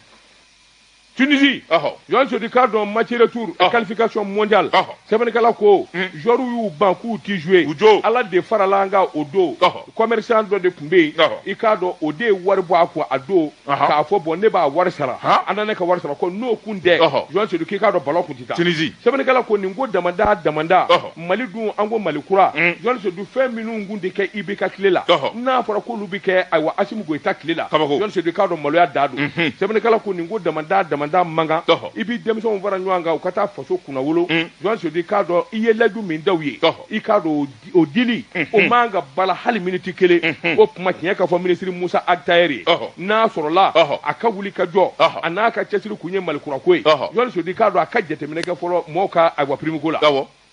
Speaker 1: Tunisie Joël Seydou k'a dɔn match retour qualification mondiale sɛbɛnnikɛla ko joueurs y'u ban k'u ti jouer Ala de farala an kan o don commerçant dɔ de tun bɛ yen i k'a dɔn o de ye wari bɔ a kun a don k'a fɔ bon ne b'a wari sara an na ne ka wari sara ko n'o kun tɛ Joël Seydou k'i k'a dɔn ballon kun tɛ taa
Speaker 2: Tunisie
Speaker 1: sɛbɛnnikɛla ko nin ko damanda damanda Mali dun an ko Mali kura Joël Seydou fɛn minnu kun tɛ kɛ IBK tile la n'a fɔra k'olu bɛ kɛ ayiwa Assimi Goïta tile la Joël Seydou k'a dɔn maloya da don sɛbɛnnikɛla ko nin ko damanda damanda man kan i b'i denmisɛnw fara ɲɔgɔn kan u ka taa faso kunnawolo Joël Seydou k'a dɔn i ye layidu min da u ye i k'a dɔn o dili o man ka bala hali miniti kelen o kuma tiɲɛ ka fɔ minisiri Musa Ag Taher ye n'a sɔrɔla a ka wuli ka jɔ a n'a ka cɛsiri kun ye Mali kura ko ye Joël Seydou k'a dɔn a ka jateminɛ kɛ fɔlɔ mɔgɔw ka ayiwa prime ko la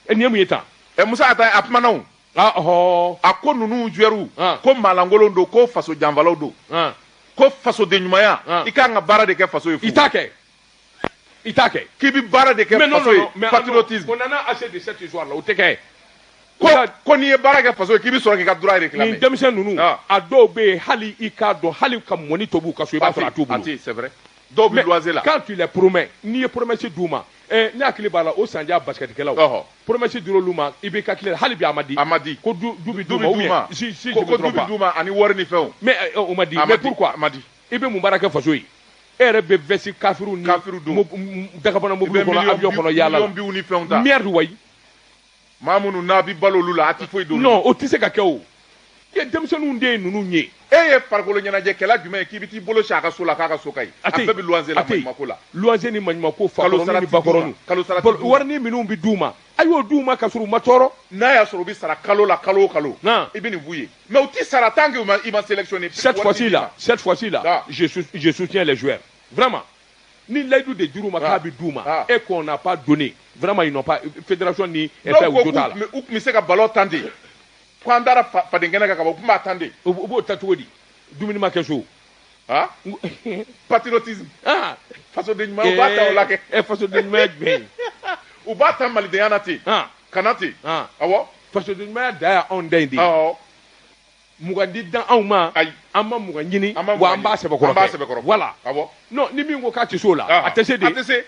Speaker 1: nin ye mun ye tan
Speaker 2: Musa Ag Taher a kumana o a ko ninnu joueurs ko maalankolon don ko faso janfalaw don ko fasoden ɲumanya i kan ka baara de kɛ faso ye
Speaker 1: i t'a kɛ i t'a kɛ
Speaker 2: k'i bɛ baara de kɛ faso ye patriotisme
Speaker 1: on en a assez de cette histoire là o tɛ kɛ
Speaker 2: ko n'i ye baara kɛ faso ye k'i bɛ sɔrɔ k'i ka droit réclamer
Speaker 1: nin denmisɛn ninnu a dɔw bɛ yen hali i k'a dɔn hali ka mɔni tobi u ka so i b'a sɔrɔ a t'u bolo
Speaker 2: c'est vrai dɔw bɛ loyer la
Speaker 1: quand tu les promets n'i ye promesse d'u ma ne hakili b'a la o sanja basketikɛlaw promesse dir'olu ma i bɛ ka tile hali bi a ma di
Speaker 2: a ma di
Speaker 1: ko du bɛ d'u ma ou bien si si
Speaker 2: ko du bɛ d'u ma ani wari ni fɛnw
Speaker 1: mais o ma di mais pourquoi
Speaker 2: a ma di
Speaker 1: i bɛ mun baara kɛ faso ye e yɛrɛ bɛ veste kafiriw ni dagabana mobili kɔnɔ avion kɔnɔ yaala la
Speaker 2: miliyɔn biw ni fɛnw ta
Speaker 1: merde wayi
Speaker 2: maa minnu n'a bɛ balo olu la a ti foyi d'olu
Speaker 1: non o tɛ se ka kɛ o denmisɛnninw de ye ninnu ye
Speaker 2: e ye farikolo ɲɛnajɛkɛla jumɛn ye k'i bɛ t'i bolo si a ka so la k'a ka so ka ɲi a bɛɛ bɛ luwanze la maɲumako la
Speaker 1: luwanze ni maɲumako fakɔrɔnin ni bakɔrɔnin
Speaker 2: kalo sara ti d'u ma
Speaker 1: warinin minnu bɛ d'u ma a y'o d'u ma ka sɔrɔ u ma tɔɔrɔ
Speaker 2: n'a y'a sɔrɔ u bɛ sara kalo la kalo o kalo i bɛ nin f'u ye mais u ti sara tant que i ma sélectionné
Speaker 1: cette fois-ci là je soutiens les joueurs vraiment ni layidu de dir'u ma k'a bɛ d'u ma et qu'on n'a pas donné vraiment ils n'ont pas fédération ni fɛn u jo t'a la
Speaker 2: u tun bɛ se ka ballon tan de ko an taara faden kɛnɛ kan ka ban u tun b'a tan de
Speaker 1: u b'o ta cogo di dumuni ma kɛ so
Speaker 2: patriotisme fasoden ɲuman u b'a ta o la kɛ
Speaker 1: fasoden ɲumanya jumɛn ye
Speaker 2: u b'a ta malidenya na ten ka na ten awɔ
Speaker 1: fasoden ɲumanya da ye anw da in de ye 20 di dan anw ma
Speaker 2: ayi
Speaker 1: an ma 20 ɲini wa an b'a sɛbɛkɔrɔ
Speaker 2: an b'a sɛbɛkɔrɔ
Speaker 1: voilà
Speaker 2: awɔ
Speaker 1: non ni min ko k'a tɛ se o la a tɛ se de
Speaker 2: a tɛ se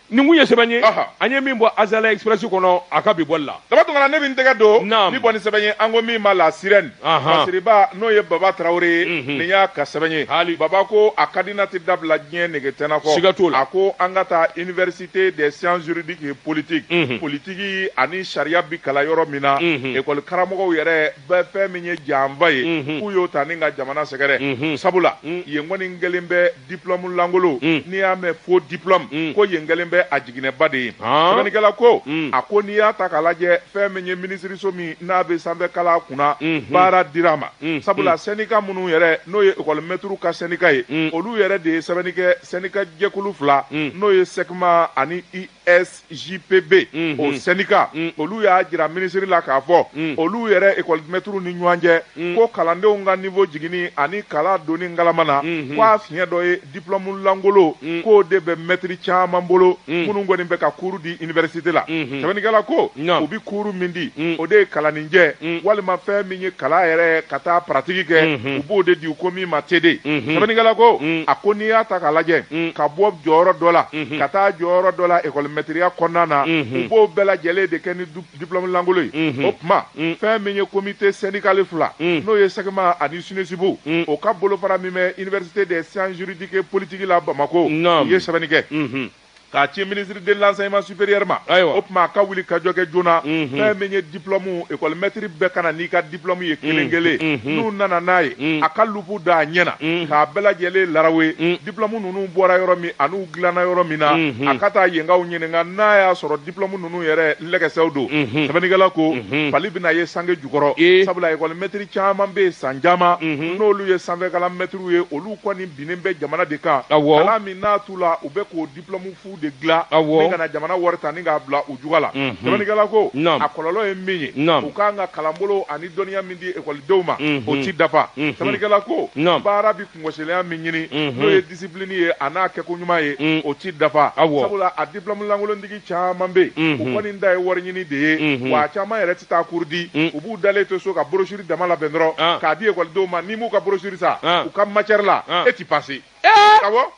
Speaker 1: nin kun ye sɛbɛn ye an ye min bɔ Azala Express kɔnɔ a ka bi bɔli la
Speaker 2: Daba Tunkara ne bɛ n tɛgɛ don ni bɔ ni sɛbɛn ye an ko min ma la sirène Masiriba n'o ye Baba Tarawele ye nin y'a ka sɛbɛn ye Baba ko a ka di n'a tɛ dabila diɲɛ nege tɛna kɔ
Speaker 1: siga t'o la
Speaker 2: a ko an ka taa université des sciences juridiques et politiques politique ani sariya bi kalan yɔrɔ min na école karamɔgɔw yɛrɛ bɛɛ fɛn min ye janfa ye k'u y'o ta ni ka jamana sɛgɛrɛ sabula yen kɔni kɛlen bɛ diplôme lankolon n'i y'a mɛn faux diplôme ko yen kɛlen bɛ bɛ a jiginɛba de ye. Sɛbɛnnikɛla ko a ko n'i y'a ta k'a lajɛ fɛn min ye minisiriso min n'a bɛ sanfɛ kalan kunna baara dira a ma sabula syndicat minnu yɛrɛ n'o ye école maître ka syndicat ye olu yɛrɛ de ye sɛbɛnni kɛ syndicat jɛkulu fila n'o ye SECMA ani ISJPB o syndicat olu y'a jira minisiri la k'a fɔ olu yɛrɛ école maître ni ɲɔgɔn cɛ ko kalandenw ka niveau jiginni ani kalan donni ngalama na k'a fiɲɛ dɔ ye diplôme lankolon k'o de bɛ maître caman bolo minnu kɔni bɛ ka cours di université la. Sɛbɛnnikɛla ko u bɛ cours min di o de ye kalanninjɛ walima fɛn min ye kalan yɛrɛ ka taa pratique kɛ u b'o de di u ko min ma TD. Sɛbɛnnikɛla ko a ko n'i y'a ta k'a lajɛ ka bɔ jɔyɔrɔ dɔ la ka taa jɔyɔrɔ dɔ la école maîtrise kɔnɔna na u b'o bɛɛ lajɛlen de kɛ ni diplôme lankolon ye. O tuma fɛn min ye comité syndical fila n'o ye SECMA ani SYNESUP o ka bolofara min bɛ université des sciences juridiques et politiques la Bamako u ye sɛbɛnni kɛ k'a ci ministre de l'enseignement supérieur ma. O tuma a ka wuli ka jɔ kɛ joona fɛn min ye diplôme école maître bɛɛ ka na n'i ka diplôme ye kelen kelen n'u nana n'a ye a ka lupu da a ɲɛ na k'a bɛɛ lajɛlen larawe diplôme ninnu bɔra yɔrɔ min an'u dilanna yɔrɔ min na a ka taa yenkaw ɲininka n'a y'a sɔrɔ diplôme ninnu yɛrɛ lɛgɛsɛw don. Sɛbɛnnikɛla ko fali bɛna ye sange jukɔrɔ sabula école maître caman bɛ yen san caman n'olu ye sanfɛkalan maître ye olu kɔni binnen bɛ jamana de kan kalan min n'a t'u la u bɛ k'o diplôme fu de dilan ni kana jamana wari ta ni k'a bila u juga la. Sɛbɛnnikɛla ko a kɔlɔlɔ ye min ye u kan ka kalanbolo ani dɔnniya min di ekɔlidenw ma o ti dafa. Sɛbɛnnikɛla ko baara bi kungosileya min ɲini n'o ye discipline ye a n'a kɛko ɲuman ye o ti dafa sabula a diplôme lankolontigi caman bɛ yen u kɔni da ye wari ɲini de ye wa a caman yɛrɛ ti taa cours di u b'u dalen to so ka brochure dama labɛn dɔrɔn k'a di ekɔlidenw ma n'i m'u ka brochure san u ka matière la e ti passer. Awɔ.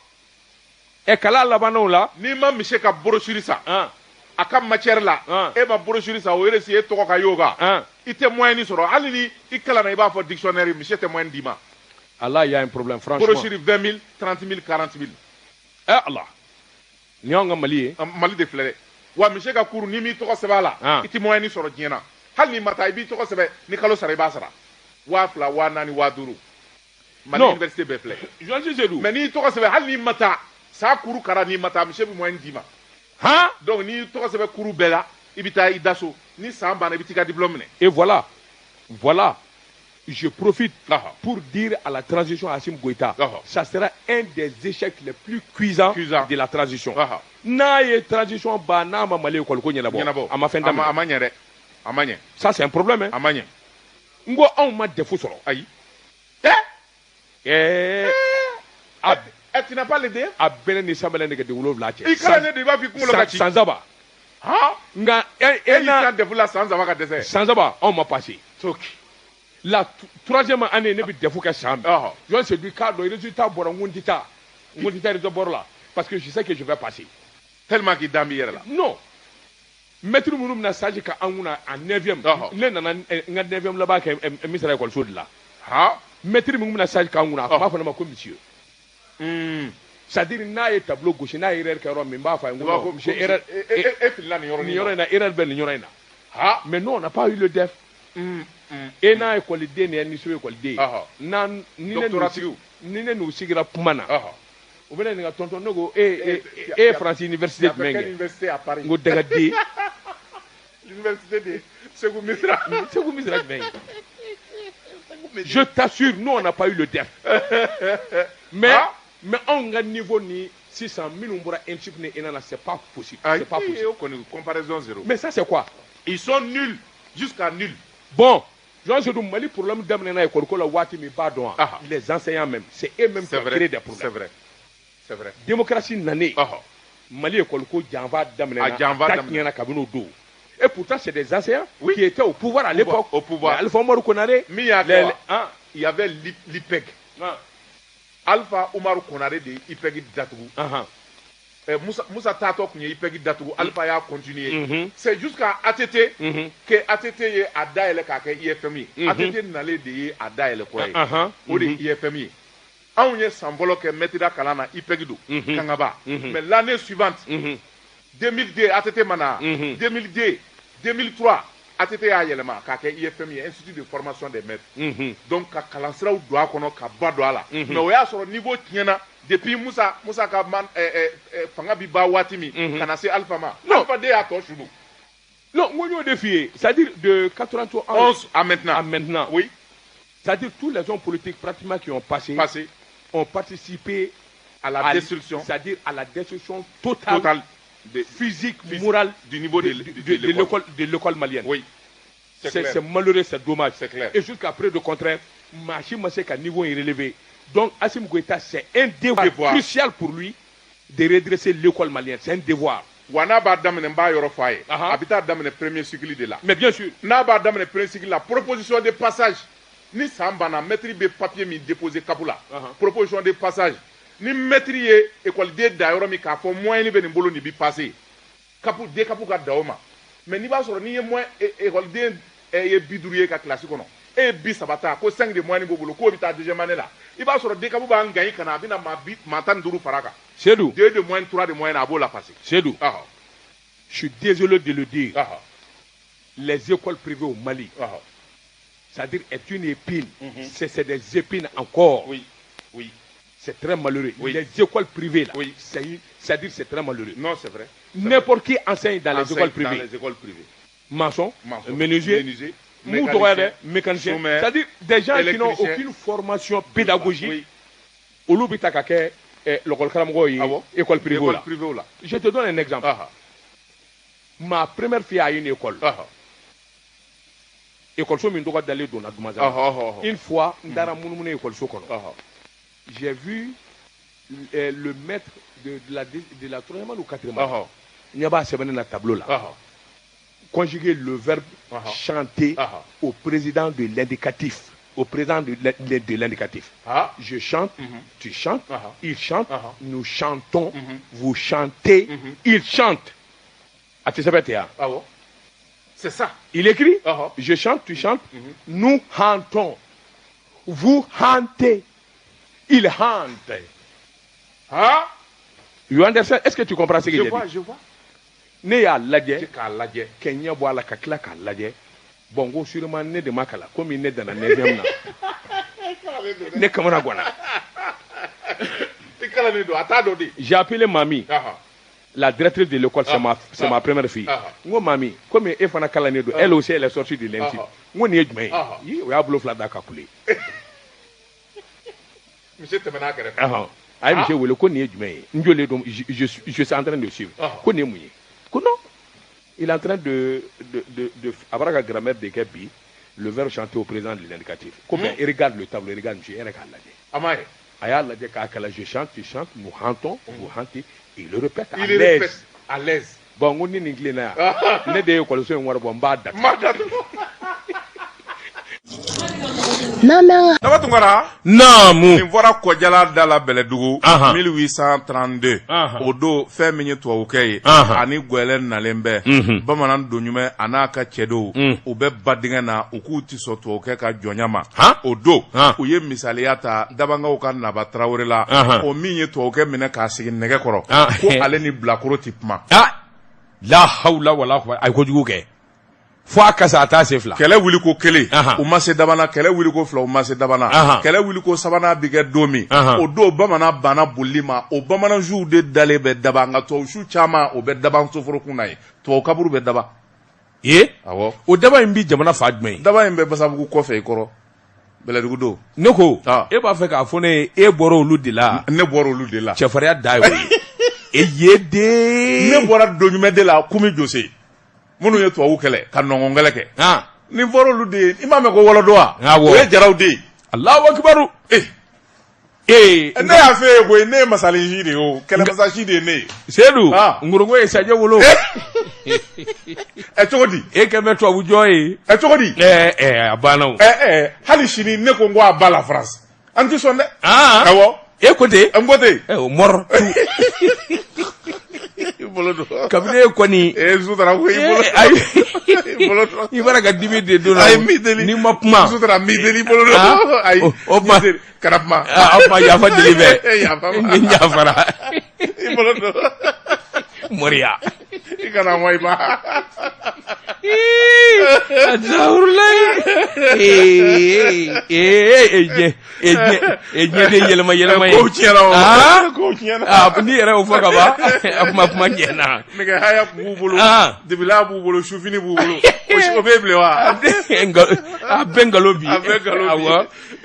Speaker 1: E kalan labannaw la
Speaker 2: n'i ma misi ka brochure san a ka matière la e ma brochure san o yɛrɛ si e tɔgɔ ka y'o kan i tɛ moyen sɔrɔ hali ni i kalanna i b'a fɔ dictionnaire misi tɛ moyen d'i ma.
Speaker 1: Allah y a un problème franchement.
Speaker 2: Brochure 20 000 30 000 40 000.
Speaker 1: Eh Allah nin y'anw ka Mali ye.
Speaker 2: Mali de filɛ dɛ wa misi ka cours n'i m'i tɔgɔ sɛbɛn a la i tɛ moyen sɔrɔ diɲɛ na hali n'i ma taa i b'i tɔgɔ sɛbɛn ni kalo sara i b'a sara 2000 4000 5000. Mali université bɛɛ filɛ.
Speaker 1: Journaliste Seydou.
Speaker 2: Mais n'i tɔgɔ sɛbɛn hali n'i ma taa. Saa kuru kara n'i ma taa misi bɛ moyen d'i ma.
Speaker 1: Han?
Speaker 2: Donc n'i tɔgɔ sɛbɛn kuru bɛɛ la i bɛ taa i da so ni san banna i bɛ t'i ka diplôme minɛ.
Speaker 1: Et voilà, voilà, je profite pour dire à la transition Assimi Goïta, ça sera un des échecs les plus cuisants de la transition. N'a ye transition ban n'a ma Mali école ko ɲɛnabɔ a ma fɛn daminɛ.
Speaker 2: A ma ɲɛ dɛ, a ma ɲɛ.
Speaker 1: Ça c'est un problème hein.
Speaker 2: A ma ɲɛ.
Speaker 1: N ko anw ma DEF sɔrɔ.
Speaker 2: Ayi. Tu n'as pas le DEF?
Speaker 1: A bɛɛ ni sanbɛlɛ nɛgɛden 7 cɛ.
Speaker 2: I kalan ne de i b'a fɔ i kunkolo ka ci.
Speaker 1: San saba.
Speaker 2: Han?
Speaker 1: Nka
Speaker 2: e y'i ka DEF la san saba ka dɛsɛ.
Speaker 1: San saba anw ma passé.
Speaker 2: Ok.
Speaker 1: La troisième année ne bɛ DEF kɛ san min. Jɔn Seydou k'a dɔn résultat bɔra n ko n tɛ taa. N ko n tɛ taa résultat bɔrɔ la parce que je sais que je vais passer.
Speaker 2: Tellement k'i dan b'i yɛrɛ la.
Speaker 1: Non. Maître minnu bɛna stage kɛ an kunna en 9e. Ne nana n ka 9e laban kɛ Misira école de la.
Speaker 2: Han?
Speaker 1: Maître minnu bɛna stage kɛ an kunna a tun b'a fɔ ne ma ko monsieur. C'est-à-dire n'a ye tableau gosi n'a ye erreur kɛ yɔrɔ min n b'a fɔ a ye n ko non monsieur erreur
Speaker 2: e filila nin yɔrɔ
Speaker 1: nin yɔrɔ in na erreur bɛ nin yɔrɔ in na.
Speaker 2: Ah
Speaker 1: mais nous on n'a pas eu le DEF. E n'a école den ni so école den n'a ni ne n'u sigira kuma na u bɛna nin ka tonton ne ko e e France université jumɛn kɛ n ko dagaden
Speaker 2: l'université de Ségou Missira.
Speaker 1: Ségou Missira jumɛn ye. Je t'assure, nous on n'a pas eu le DEF. Mais mais anw ka niveau ni sisan minnu bɔra ENSUP ni ENA c'est pas possible. C'est pas possible.
Speaker 2: Comparaison zéro.
Speaker 1: Mais ça c'est quoi?
Speaker 2: Ils sont nuls jusqu'à nuls.
Speaker 1: Bon, Jean Seydou Mali problème daminɛna école ko la waati min b'a dɔn wa? Les enseignants même, c'est eux-mêmes qui ont créé des problèmes.
Speaker 2: C'est vrai. C'est vrai.
Speaker 1: Démocratie nanen. Mali école ko janfa daminɛna.
Speaker 2: A janfa
Speaker 1: daminɛna. Ta tiɲɛna kabini o don. Et pourtant, c'est des enseignants qui étaient au pouvoir à l'époque.
Speaker 2: Au pouvoir.
Speaker 1: Alpha Oumar Konaré.
Speaker 2: Il y avait l'IPEG. Alpha Oumar Konaré de IPEG datugu. Moussa Tato tun ye IPEG datugu. Alpha y'a continué. C'est jusqu'à ATT que ATT ye a dayɛlɛ k'a kɛ IFM ye. ATT nalen de ye a dayɛlɛ kura ye. O de ye IFM ye. Anw ye san fɔlɔ kɛ maître kalan na IPEG don. Kangaba. Mais l'année suivante, 2002 ATT mana 2002 2003 ATT y'a yɛlɛma k'a kɛ IFM ye, Institut de formation des maîtres. Donc ka kalansiraw don a kɔnɔ, ka ba don a la. Mais o y'a sɔrɔ niveau tiɲɛna depuis Musa ka man, fanga bi ban waati min, ka na se Alpha ma.
Speaker 1: Non.
Speaker 2: Alpha de y'a tɔ su don.
Speaker 1: Non, n ko n y'o de f'i ye, c'est-à-dire de 91
Speaker 2: 11 à maintenant.
Speaker 1: À maintenant.
Speaker 2: Oui.
Speaker 1: C'est-à-dire tous les hommes politiques pratiquement qui ont passé,
Speaker 2: Passé
Speaker 1: ont participé
Speaker 2: à la destruction.
Speaker 1: C'est-à-dire à la destruction totale,
Speaker 2: totale de,
Speaker 1: physique,
Speaker 2: physique,
Speaker 1: morale
Speaker 2: du niveau de l'école.
Speaker 1: De l'école malienne.
Speaker 2: Oui. C'est
Speaker 1: C'est
Speaker 2: clair.
Speaker 1: C'est malheureux, c'est dommage.
Speaker 2: C'est clair.
Speaker 1: Et jusqu'à preuve de contraire, maa si ma se ka niveau in relevé. Donc Assimi Goïta, c'est un devoir,
Speaker 2: Devoir.
Speaker 1: crucial pour lui de redresser l'école malienne. C'est un devoir.
Speaker 2: Wa n'a b'a daminɛ, n b'a yɔrɔ fɔ a ye.
Speaker 1: Ahan.
Speaker 2: A bɛ taa daminɛ premier cycle de la.
Speaker 1: Mais bien sûr.
Speaker 2: N'a b'a daminɛ premier cycle la, proposition de passage, ni san banna, maître bɛ papier min déposer CAP la, proposition de passage, ni maître ye écoleden da yɔrɔ min k'a fɔ moyenne bɛ nin bolo, nin bi passer CAP, DCAP ka da o ma. Mais n'i b'a sɔrɔ n'i ye moyen écoleden ye 50 ye ka classe kɔnɔ, e ye 30 ta ko 5 de moyenne b'o bolo, k'o bɛ taa deuxième année la, i b'a sɔrɔ DCAP b'an gagner ka na, a bɛna maa bi maa 15 fara a kan.
Speaker 1: Seydou,
Speaker 2: 2 de moyenne, 3 de moyenne, a b'o la passer.
Speaker 1: Seydou, je suis désolé de le dire. Les écoles privées au Mali, c'est-à-dire est une épine. C'est des épines encore.
Speaker 2: Oui.
Speaker 1: C'est très malheureux.
Speaker 2: Oui.
Speaker 1: Les écoles privées, là, c'est-à-dire c'est très malheureux.
Speaker 2: Non, c'est vrai.
Speaker 1: N'importe qui enseigne dans les
Speaker 2: Enseigne
Speaker 1: écoles privées.
Speaker 2: dans les écoles privées.
Speaker 1: Maçon,
Speaker 2: Maçon,
Speaker 1: menuisier,
Speaker 2: menuisier,
Speaker 1: mou
Speaker 2: mécanicien,
Speaker 1: tɔgɔ yɛrɛ, mécanicien.
Speaker 2: chômeur,
Speaker 1: C'est-à-dire des gens qui n'ont
Speaker 2: électricien.
Speaker 1: aucune formation pédagogique. Olu bɛ ta ka kɛ l'école karamɔgɔ ye
Speaker 2: Ah bon?
Speaker 1: école privée
Speaker 2: École
Speaker 1: la.
Speaker 2: privée la.
Speaker 1: Je te donne un exemple. Ma première fille a une école. École so min tɔgɔ dalen donna Dumanzana. Une fois, n taara munumunu école so kɔnɔ. J'ai vu le maître de la troisième ou quatrième année. N ɲɛ b'a sɛbɛnnen na tableau la. Conjuguer le verbe chanter au présent de l'indicatif. Au présent de l'indicatif. Je chante, tu chantes, il chante, nous chantons, vous chantez, il chante. A tɛ sɛbɛn ten wa?
Speaker 2: Ah bon? C'est ça.
Speaker 1: Il écrit, je chante, tu chantes, nous chantons, vous chantez, il chante.
Speaker 2: Ah?
Speaker 1: You understand? Est-ce que tu comprends ce que
Speaker 2: Je
Speaker 1: j'ai
Speaker 2: vois,
Speaker 1: dit?
Speaker 2: je vois.
Speaker 1: Ne y'a lajɛ
Speaker 2: K'a lajɛ.
Speaker 1: Kɛ ɲɛ bɔ a la ka tila k'a lajɛ. Bon, n ko sûrement ne de ma kalan komi ne danna neuvième na. Ne kamana ganna.
Speaker 2: I kalannen don, a t'a dɔn de.
Speaker 1: J'ai appelé Mami, la directrice de l'école, c'est ma première fille. N ko Mami, komi e fana kalannen don, elle aussi elle est sortie de l'institut. N ko nin ye jumɛn ye? Yi, o y'a bolo fila da ka kule.
Speaker 2: Monsieur tɛmɛna a kɛrɛfɛ.
Speaker 1: Ahan. A ye monsieur wele ko nin ye jumɛn ye? N jɔlen don, je suis en train de suivre. Ko nin ye mun ye? Ko non. Il est en train de a bɔra ka grammaire de kɛ bi, le verbe chanter au présent de l'indicatif. Ko mais il regarde le tableau, il regarde monsieur, e yɛrɛ k'a lajɛ.
Speaker 2: A m'a ye.
Speaker 1: A y'a lajɛ k'a kalan, je chante, tu chantes, nous chantons, vous chantez, il le répète à
Speaker 2: Il le
Speaker 1: l'aise.
Speaker 2: répète à l'aise.
Speaker 1: Bon, n ko ni nin tilenna yan, ne de ye école so in wari bɔ, n b'a datugu.
Speaker 2: N b'a datugu.
Speaker 5: N'an b'an ka
Speaker 2: Daba Tunkara.
Speaker 1: Naamu.
Speaker 2: Nin fɔra Kɔjala da la Bɛlɛdugu. 1832. O don fɛn min ye tubabukɛ ye. Ani Gwɛlɛ nalen bɛ. Bamanan Donjumɛn a n'a ka cɛdenw. U bɛ ba dingɛ na, u k'u ti sɔn tubabukɛ ka jɔnya ma. O don. U ye misaliya ta Dabankaw ka Naba Tarawele la. O min ye tubabukɛ minɛ k'a sigi nɛgɛ kɔrɔ. Ko ale ni bilakoro ti kuma.
Speaker 1: Ah! La hawla wala quwwata, a ye kojugu kɛ. Fo a kasa a t'a sen fila.
Speaker 2: Kɛlɛ wuli ko kelen, u ma se Dabana. Kɛlɛ wuli ko fila, u ma se Dabana. Kɛlɛ wuli ko sabanan bi kɛ don min, o don bamanan banna bolili ma. O bamanansuw de dalen bɛ Daba, nka tubabusu caman o bɛ Daba soforokun na ye, tubabu kaburu bɛ Daba.
Speaker 1: Ee?
Speaker 2: Awɔ.
Speaker 1: O daba in bi jamana fa jumɛn ye?
Speaker 2: Daba in bɛ Basabugu kɔfɛ i kɔrɔ Bɛlɛdugu don.
Speaker 1: Ne ko e b'a fɛ k'a fɔ ne ye e bɔra olu de la.
Speaker 2: Ne bɔra olu de la.
Speaker 1: Cɛfarinya da ye o ye. E ye den.
Speaker 2: Ne bɔra Donjumɛn de la, Kumi Jose minnu ye tubabu kɛlɛ ka nɔngɔn kɛlɛ kɛ. Nin fɔra olu de ye, i m'a mɛn ko wɔlɔdɔ wa?
Speaker 1: Awɔ.
Speaker 2: O ye Jaraw de ye.
Speaker 1: Alahu akibaru.
Speaker 2: Ee.
Speaker 1: Ee.
Speaker 2: Ne y'a f'e ye koyi, ne ye masalensi de ye o, kɛlɛmasasi de ye ne ye.
Speaker 1: Sedu. Nkorongo ye sajɛ wolo.
Speaker 2: Ɛ, cogo di?
Speaker 1: E kɛ bɛ tubabu jɔn ye.
Speaker 2: Ɛ, cogo di?
Speaker 1: Ɛ ɛ, a banna o.
Speaker 2: Ɛ ɛ, hali sini ne ko n ko a ba la France. An ti sɔn dɛ. Awɔ.
Speaker 1: E ko ten?
Speaker 2: N ko ten.
Speaker 1: Ɛ, o mɔrɔ.
Speaker 2: I bolo don.
Speaker 1: Kabini e kɔni.
Speaker 2: Ee, sutara ko i bolo.
Speaker 1: Ayi.
Speaker 2: I bolo don.
Speaker 1: I bɔra ka dimi de don na.
Speaker 2: Ayi, n b'i deli.
Speaker 1: N'i ma kuma.
Speaker 2: Sutara, n b'i deli, i bolo don. Ayi.
Speaker 1: O kuma.
Speaker 2: Kana kuma.
Speaker 1: O kuma yafa deli bɛ.
Speaker 2: Yafa ma.
Speaker 1: Ni yafara.
Speaker 2: I bolo don.
Speaker 1: Moriya.
Speaker 2: I kana mɔ i ma.
Speaker 1: Ee e diɲɛ de yɛlɛma yɛlɛma ye
Speaker 2: kow tiɲɛna o kow
Speaker 1: tiɲɛna n'i yɛrɛ y'o fɔ ka ban a kuma kuma tiɲɛna
Speaker 2: nɛgɛ haya b'u bolo debila b'u bolo sufini b'u bolo o bɛ bilen wa
Speaker 1: a bɛɛ nkalon bi
Speaker 2: a bɛɛ nkalon bi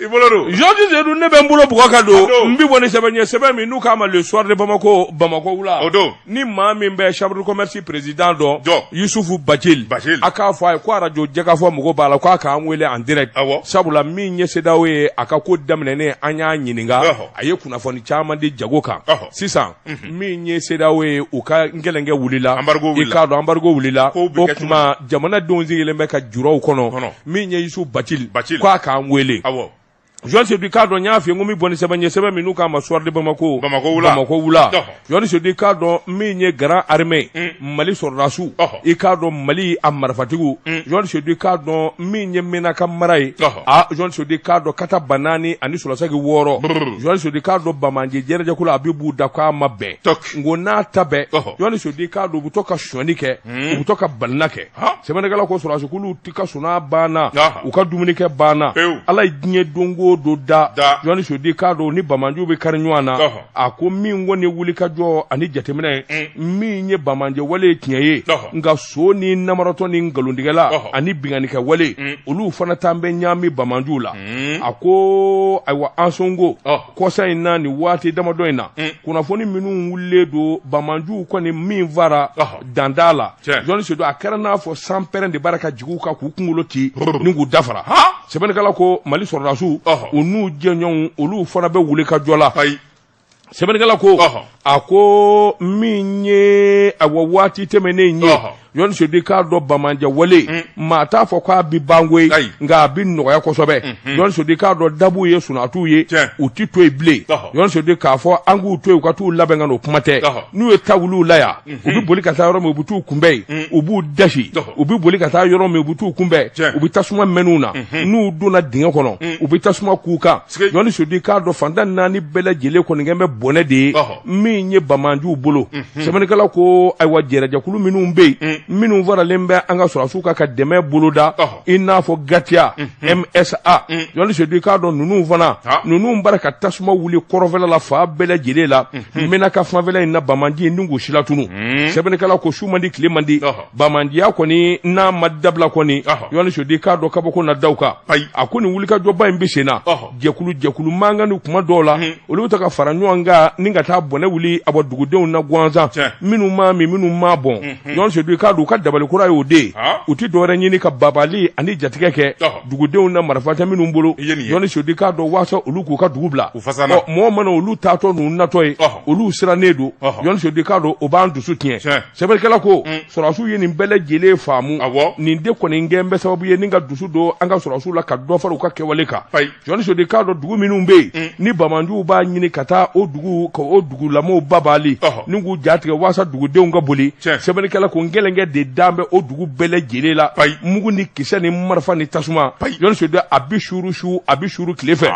Speaker 2: i bolo don
Speaker 1: Georges Seydou ne bɛ n bolo bugɔ ka don n bɛ bɔ ni sɛbɛn ye sɛbɛn min n'u k'a ma Le Soir de Bamako Bamakɔ wula
Speaker 2: o don
Speaker 1: ni maa min bɛ chambre de commerce président dɔn Yusufu
Speaker 2: Bacili
Speaker 1: a k'a fɔ a ye ko arajo jɛkafɔ mɔgɔ b'a la k'a k'an wele en direct sabula min ye CEDEAO ye a ka ko daminɛnen an y'a ɲininka a ye kunnafoni caman di jago kan sisan min ye CEDEAO ye u ka ngɛlɛnkɛ wulila i k'a dɔn embargo wulila o tuma jamanadenw sigilen bɛ ka juraw kɔnɔ min ye Yusufu Bacili k'a k'an wele Jean Seydou k'a dɔn n y'a f'i ye n ko n bɛ bɔ ni sɛbɛn ye sɛbɛn min n'u k'a ma Soir de Bamako
Speaker 2: Bamako wula
Speaker 1: Bamako wula Jean Seydou k'a dɔn min ye Grande Armée Mali sɔrɔdasiw i k'a dɔn Mali a marifatigiw Jean Seydou k'a dɔn min ye Menaka mara ye a Jean Seydou k'a dɔn kata 4000 ani sɔrɔsaki 6 Jean Seydou k'a dɔn banbaanci jɛrɛjɛkulu a bɛ b'u da k'a ma bɛn n ko n'a ta bɛɛ Jean Seydou k'a dɔn u bɛ to ka sonyani kɛ u bɛ to ka balina kɛ sɛbɛnnikɛla ko sɔrɔdasikulu ti ka sunɔgɔ banna u ka dumunikɛ banna ala ye diɲɛ don o don da Jean Seydou k'a dɔn ni banbaanciw bɛ kari ɲɔgɔn na a ko min kɔni wulikajɔ ani jateminɛ min ye banbaanci wale ye tiɲɛ ye nka so ni namaratɔ ni nkalontigɛla ani binkannikɛ wale olu fana t'an bɛ ɲaami banbaanciw la a ko ayiwa Ansongo kɔsa in na nin waati damadɔ in na kunnafoni minnu wulilen don banbaanciw kɔni min fara dan t'a la Jean Seydou a kɛra n'a fɔ sanpɛrɛn de b'a ka jigin u kan k'u kunkolo ci ni k'u dafara sɛbɛnnikɛla ko Mali sɔrɔdasiw u n'u jɛɲɔgɔnw olu fana bɛ wulikajɔ la sɛbɛnnikɛla ko a ko min ye awa waati tɛmɛnen ye Jean Seydou k'a dɔn banbaanci wale maa t'a fɔ k'a bi ban koyi nka a bi nɔgɔya kosɛbɛ Jean Seydou k'a dɔn dabuw ye sunatuw ye u ti to yen bilen Jean Seydou k'a fɔ an k'u to yen u ka t'u labɛn ka n'o kuma tɛ n'u ye ta wuli u la yan u bɛ boli ka taa yɔrɔ min u bɛ t'u kunbɛn yen u b'u dasi u bɛ boli ka taa yɔrɔ min u bɛ t'u kunbɛn u bɛ tasuma mɛn'u na n'u donna dingɛ kɔnɔ u bɛ tasuma k'u kan Jean Seydou k'a dɔn fan tan naani bɛɛ lajɛlen kɔni kɛ bɛ bɔnɛ de ye min ye banbaanciw bolo sɛbɛnnikɛla ko ayiwa jɛrɛjɛkulu minnu bɛ yen minnu faralen bɛ an ka sɔrɔdasiw kan ka dɛmɛ boloda i n'a fɔ GATIA MSA Jean Seydou k'a dɔn ninnu fana ninnu bara ka tasuma wuli kɔrɔnfɛla la fan bɛɛ lajɛlen la Menaka fanfɛla in na banbaanci ni k'u silatunu sɛbɛnnikɛla ko su man di tile man di banbaanciya kɔni n'a ma dabila kɔni Jean Seydou k'a dɔn kabako na da u kan a ko nin wulikajɔba in bɛ sen na jɛkulu jɛkulu mankan ni kuma dɔw la olu bɛ to ka fara ɲɔgɔn kan ni ka taa bɔnɛ wuli a bɔ dugudenw na gansan minnu ma min minnu ma bɔn Jean Seydou k'a dɔn u ka dabali kura y'o de ye u tɛ dɔwɛrɛ ɲini ka babali ani jatigɛ kɛ dugudenw na marifa tɛ minnu bolo Jean Seydou k'a dɔn waasa olu k'u ka dugu bila mɔgɔ mana olu taatɔ n'u natɔ ye olu sirannen don Jean Seydou k'a dɔn o b'an dusu tiɲɛ sɛbɛnnikɛla ko sɔrɔdasiw ye nin bɛɛ lajɛlen faamu nin de kɔni kɛn bɛ sababu ye ni ka dusu don an ka sɔrɔdasiw la ka dɔ fara u ka kɛwale kan Jean Seydou k'a dɔn dugu minnu bɛ yen ni banbaanciw b'a ɲini ka taa o dugu ka o dugulamaw babali ni k'u jatigɛ waasa dugudenw ka boli sɛbɛnnikɛla ko ngɛlɛnkɛ de dan bɛ o dugu bɛɛ lajɛlen la mugu ni kisɛ ni marifa ni tasuma Jean Seydou a bɛ suuru su a bɛ suuru tile fɛ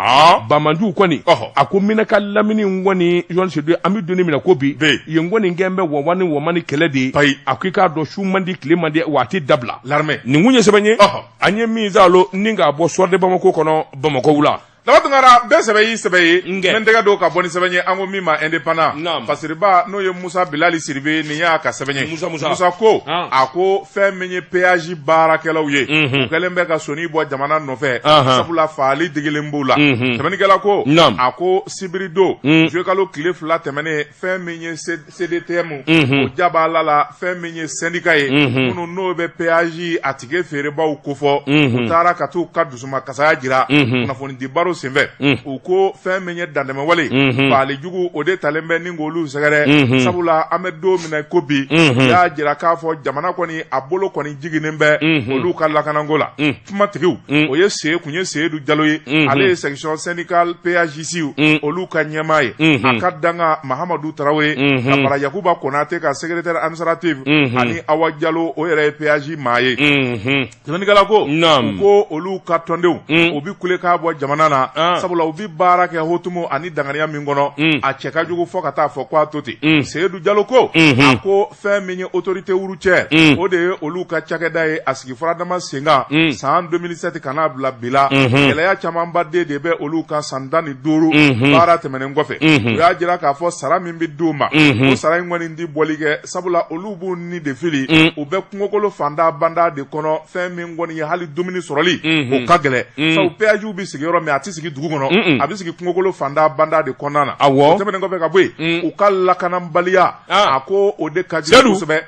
Speaker 1: banbaanciw kɔni a ko Menaka lamini kɔni Jean Seydou an bɛ don min na ko bi yen kɔni kɛn bɛ wawa ni wama ni kɛlɛ de ye a ko i k'a dɔn su man di tile man di wa a tɛ dabila nin kun ye sɛbɛn ye an ye min salo ni k'a bɔ Soir de Bamako kɔnɔ Bamakɔ wula
Speaker 2: Daba Tunkara bɛɛ sɛbɛ y'i sɛbɛ ye n bɛ n tɛgɛ don ka bɔ ni sɛbɛn ye an ko min ma indépendant fasiriba n'o ye Musa Bilali Sidibe nin y'a ka sɛbɛn ye Musa ko a ko fɛn min ye péage baarakɛlaw ye u kɛlen bɛ ka soni bɔ jamana nɔfɛ sabula faali degelen b'u la sɛbɛnnikɛla ko a ko sibiridon juillet kalo tile 2 tɛmɛnen fɛn min ye CDTM o jabaala la fɛn min ye syndicat ye minnu n'o bɛ péage a ticket feerebaw kofɔ u taara ka t'u ka dusuma kasaya jira kunnafoni di baro senfɛ u ko fɛn min ye dantɛmɛwale faali jugu o de talen bɛ ni k'olu sɛgɛrɛ sabula an bɛ don min na ko bi u y'a jira k'a fɔ jamana kɔni a bolo kɔni jiginnen bɛ olu ka lakanako la kumatigiw o ye kun ye Seyidu Jalo ye ale ye section syndicale péagiste olu ka ɲɛmaa ye a ka danga Mahamadu Tarawele ka fara Yakuba Konate ka secrétaire administratif ani Awa Jalo o yɛrɛ ye péage maa ye sɛbɛnnikɛla ko u ko olu ka tɔndenw u bɛ kule k'a bɔ jamana na la sabula u bɛ baara kɛ hukumu ani danganiya min kɔnɔ a cɛ ka jugu fɔ ka taa fɔ ko a to ten Seyidu Jalo ko a ko fɛn min ye autorité routière o de ye olu ka cakɛda ye a sigi furadama sen kan san 2007 ka n'a bila bi la gɛlɛya camanba de bɛ olu kan san 15 baara tɛmɛnen kɔfɛ u y'a jira k'a fɔ sara min bɛ d'u ma o sara in kɔni tɛ bɔli kɛ sabula olu b'u ni de fili u bɛ kungokolo fanda banda de kɔnɔ fɛn min kɔni ye hali dumuni sɔrɔli o ka gɛlɛn sabu péage bɛ sigi yɔrɔ min a tɛ sigi dugu kɔnɔ a bɛ sigi kungokolo fanda banda de kɔnɔna na o tɛmɛnen kɔfɛ ka bɔ yen u ka lakanabaliya a ko o de ka jugu kosɛbɛ.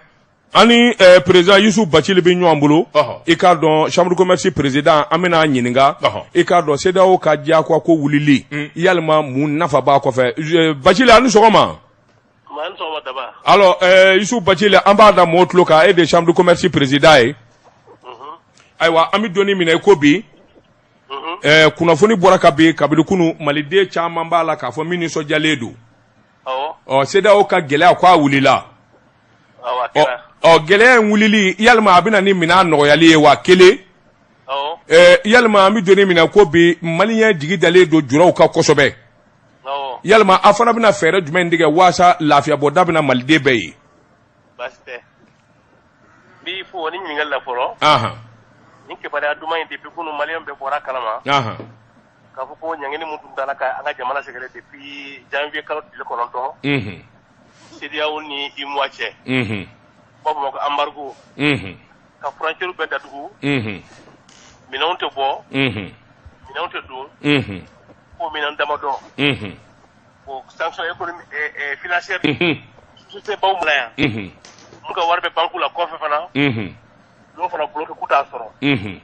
Speaker 1: Ani président Yusuf Bacili bɛ ɲɔgɔn bolo i k'a dɔn chambre de commerce président an bɛna a ɲininka i k'a dɔn CEDEAO ka diyagoya ko wulili yalima mun nafa b'a kɔfɛ Bacili a ni sɔgɔma. Alors Yusuf Bacili an b'a da mɔgɔw tulo kan e de ye chambre de commerce président ye ayiwa an bɛ don min na i ko bi kunnafoni bɔra ka bin kabini kunun maliden caman b'a la k'a fɔ min nisɔndiyalen don ɔ CEDEAO ka gɛlɛya ko a wulila ɔ gɛlɛya in wulili yalima a bɛ na ni minɛn nɔgɔyali ye wa kelen yalima an bɛ don min na ko bi maliyɛn jigi dalen don juraw kan kosɛbɛ yalima a fana bɛna fɛɛrɛ jumɛn tigɛ waasa lafiyabɔda bɛna maliden bɛɛ ye.
Speaker 6: Baasi tɛ n b'i fo ni ɲininkali la fɔlɔ. Nin kibaruya duman in depuis kunun maliyɛn bɛɛ bɔra a kalama. K'a fɔ ko ɲangini min tun tala ka an ka jamana sɛgɛrɛ depuis janvier kalo tile 9. CEDEAO ni UEMOA cɛ. U b'a fɔ ma ko embargo. Ka frontière bɛɛ datugu. Minɛnw tɛ bɔ. Minɛnw tɛ don. Fo minɛn damadɔ. O sanction économique financière. Société baw bila yan. Mun ka wari bɛ banque la kɔfɛ fana. N'o fana bloqué k'u t'a sɔrɔ.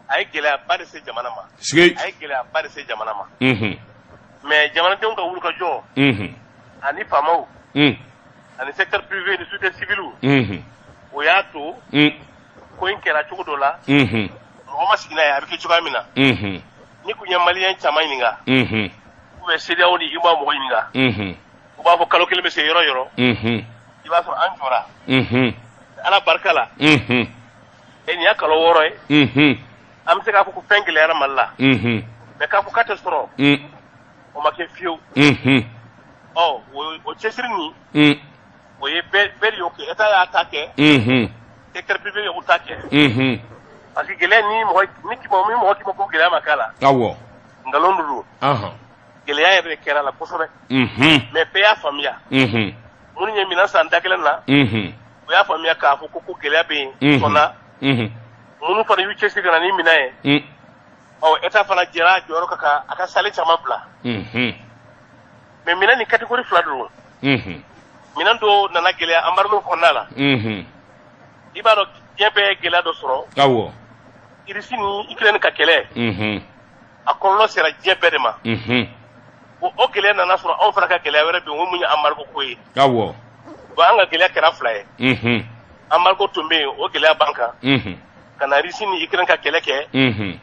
Speaker 6: A ye gɛlɛyaba de se jamana ma. A ye gɛlɛyaba de se jamana ma. Mais jamanadenw ka wulikajɔ. Ani faamaw. Ani secteur privé ni société civile. O y'a to. Ko in kɛra cogo dɔ la. Mɔgɔ ma sigi n'a ye a bɛ kɛ cogoya min na. Ni kun ye maliyɛn caman ɲininka. Ou bien CEDEAO ni UEMOA mɔgɔ ɲininka. U b'a fɔ kalo kelen bɛ se yɔrɔ yɔrɔ. I b'a sɔrɔ an jɔra. Ala barika la. Nin y'a kalo 6 ye. An bɛ se k'a fɔ ko fɛn gɛlɛyara Mali la. Mais k'a fɔ k'a tɛ sɔrɔ. O ma kɛ fiyewu. Ɔ o cɛsiri nin. O ye bɛɛ de y'o kɛ État y'a ta kɛ. Secteur privé y'o ta kɛ. Parce que gɛlɛya ni mɔgɔ ni mɔgɔ k'i ma ko gɛlɛya ma k'a la.
Speaker 1: Awɔ.
Speaker 6: Nkalon de don. Gɛlɛya yɛrɛ de kɛra a la kosɛbɛ. Mais bɛɛ y'a faamuya. Minnu ye minɛn san da kelen na. U y'a faamuya k'a fɔ ko gɛlɛya bɛ yen. Sɔnna. Minnu fana y'u cɛsiri ka na ni minɛn ye. Ɔ État fana jɛra a jɔyɔrɔ kan ka a ka sale caman bila. Mais minɛn nin catégorie 2 don. Minɛn dɔw nana gɛlɛya embargo kɔnɔna la. I b'a dɔn diɲɛ bɛɛ ye gɛlɛya dɔ sɔrɔ.
Speaker 1: Awɔ.
Speaker 6: Russie ni Ukraine ka kɛlɛ. A kɔlɔlɔ sera diɲɛ bɛɛ de ma. O gɛlɛya nana sɔrɔ anw fana ka gɛlɛya wɛrɛ bɛ yen o mun ye embargo ko ye.
Speaker 1: Awɔ.
Speaker 6: Bon an ka gɛlɛya kɛra 2 ye. Embargo tun bɛ yen o gɛlɛya b'an kan. Ka na Russie ni Ukraine ka kɛlɛ kɛ.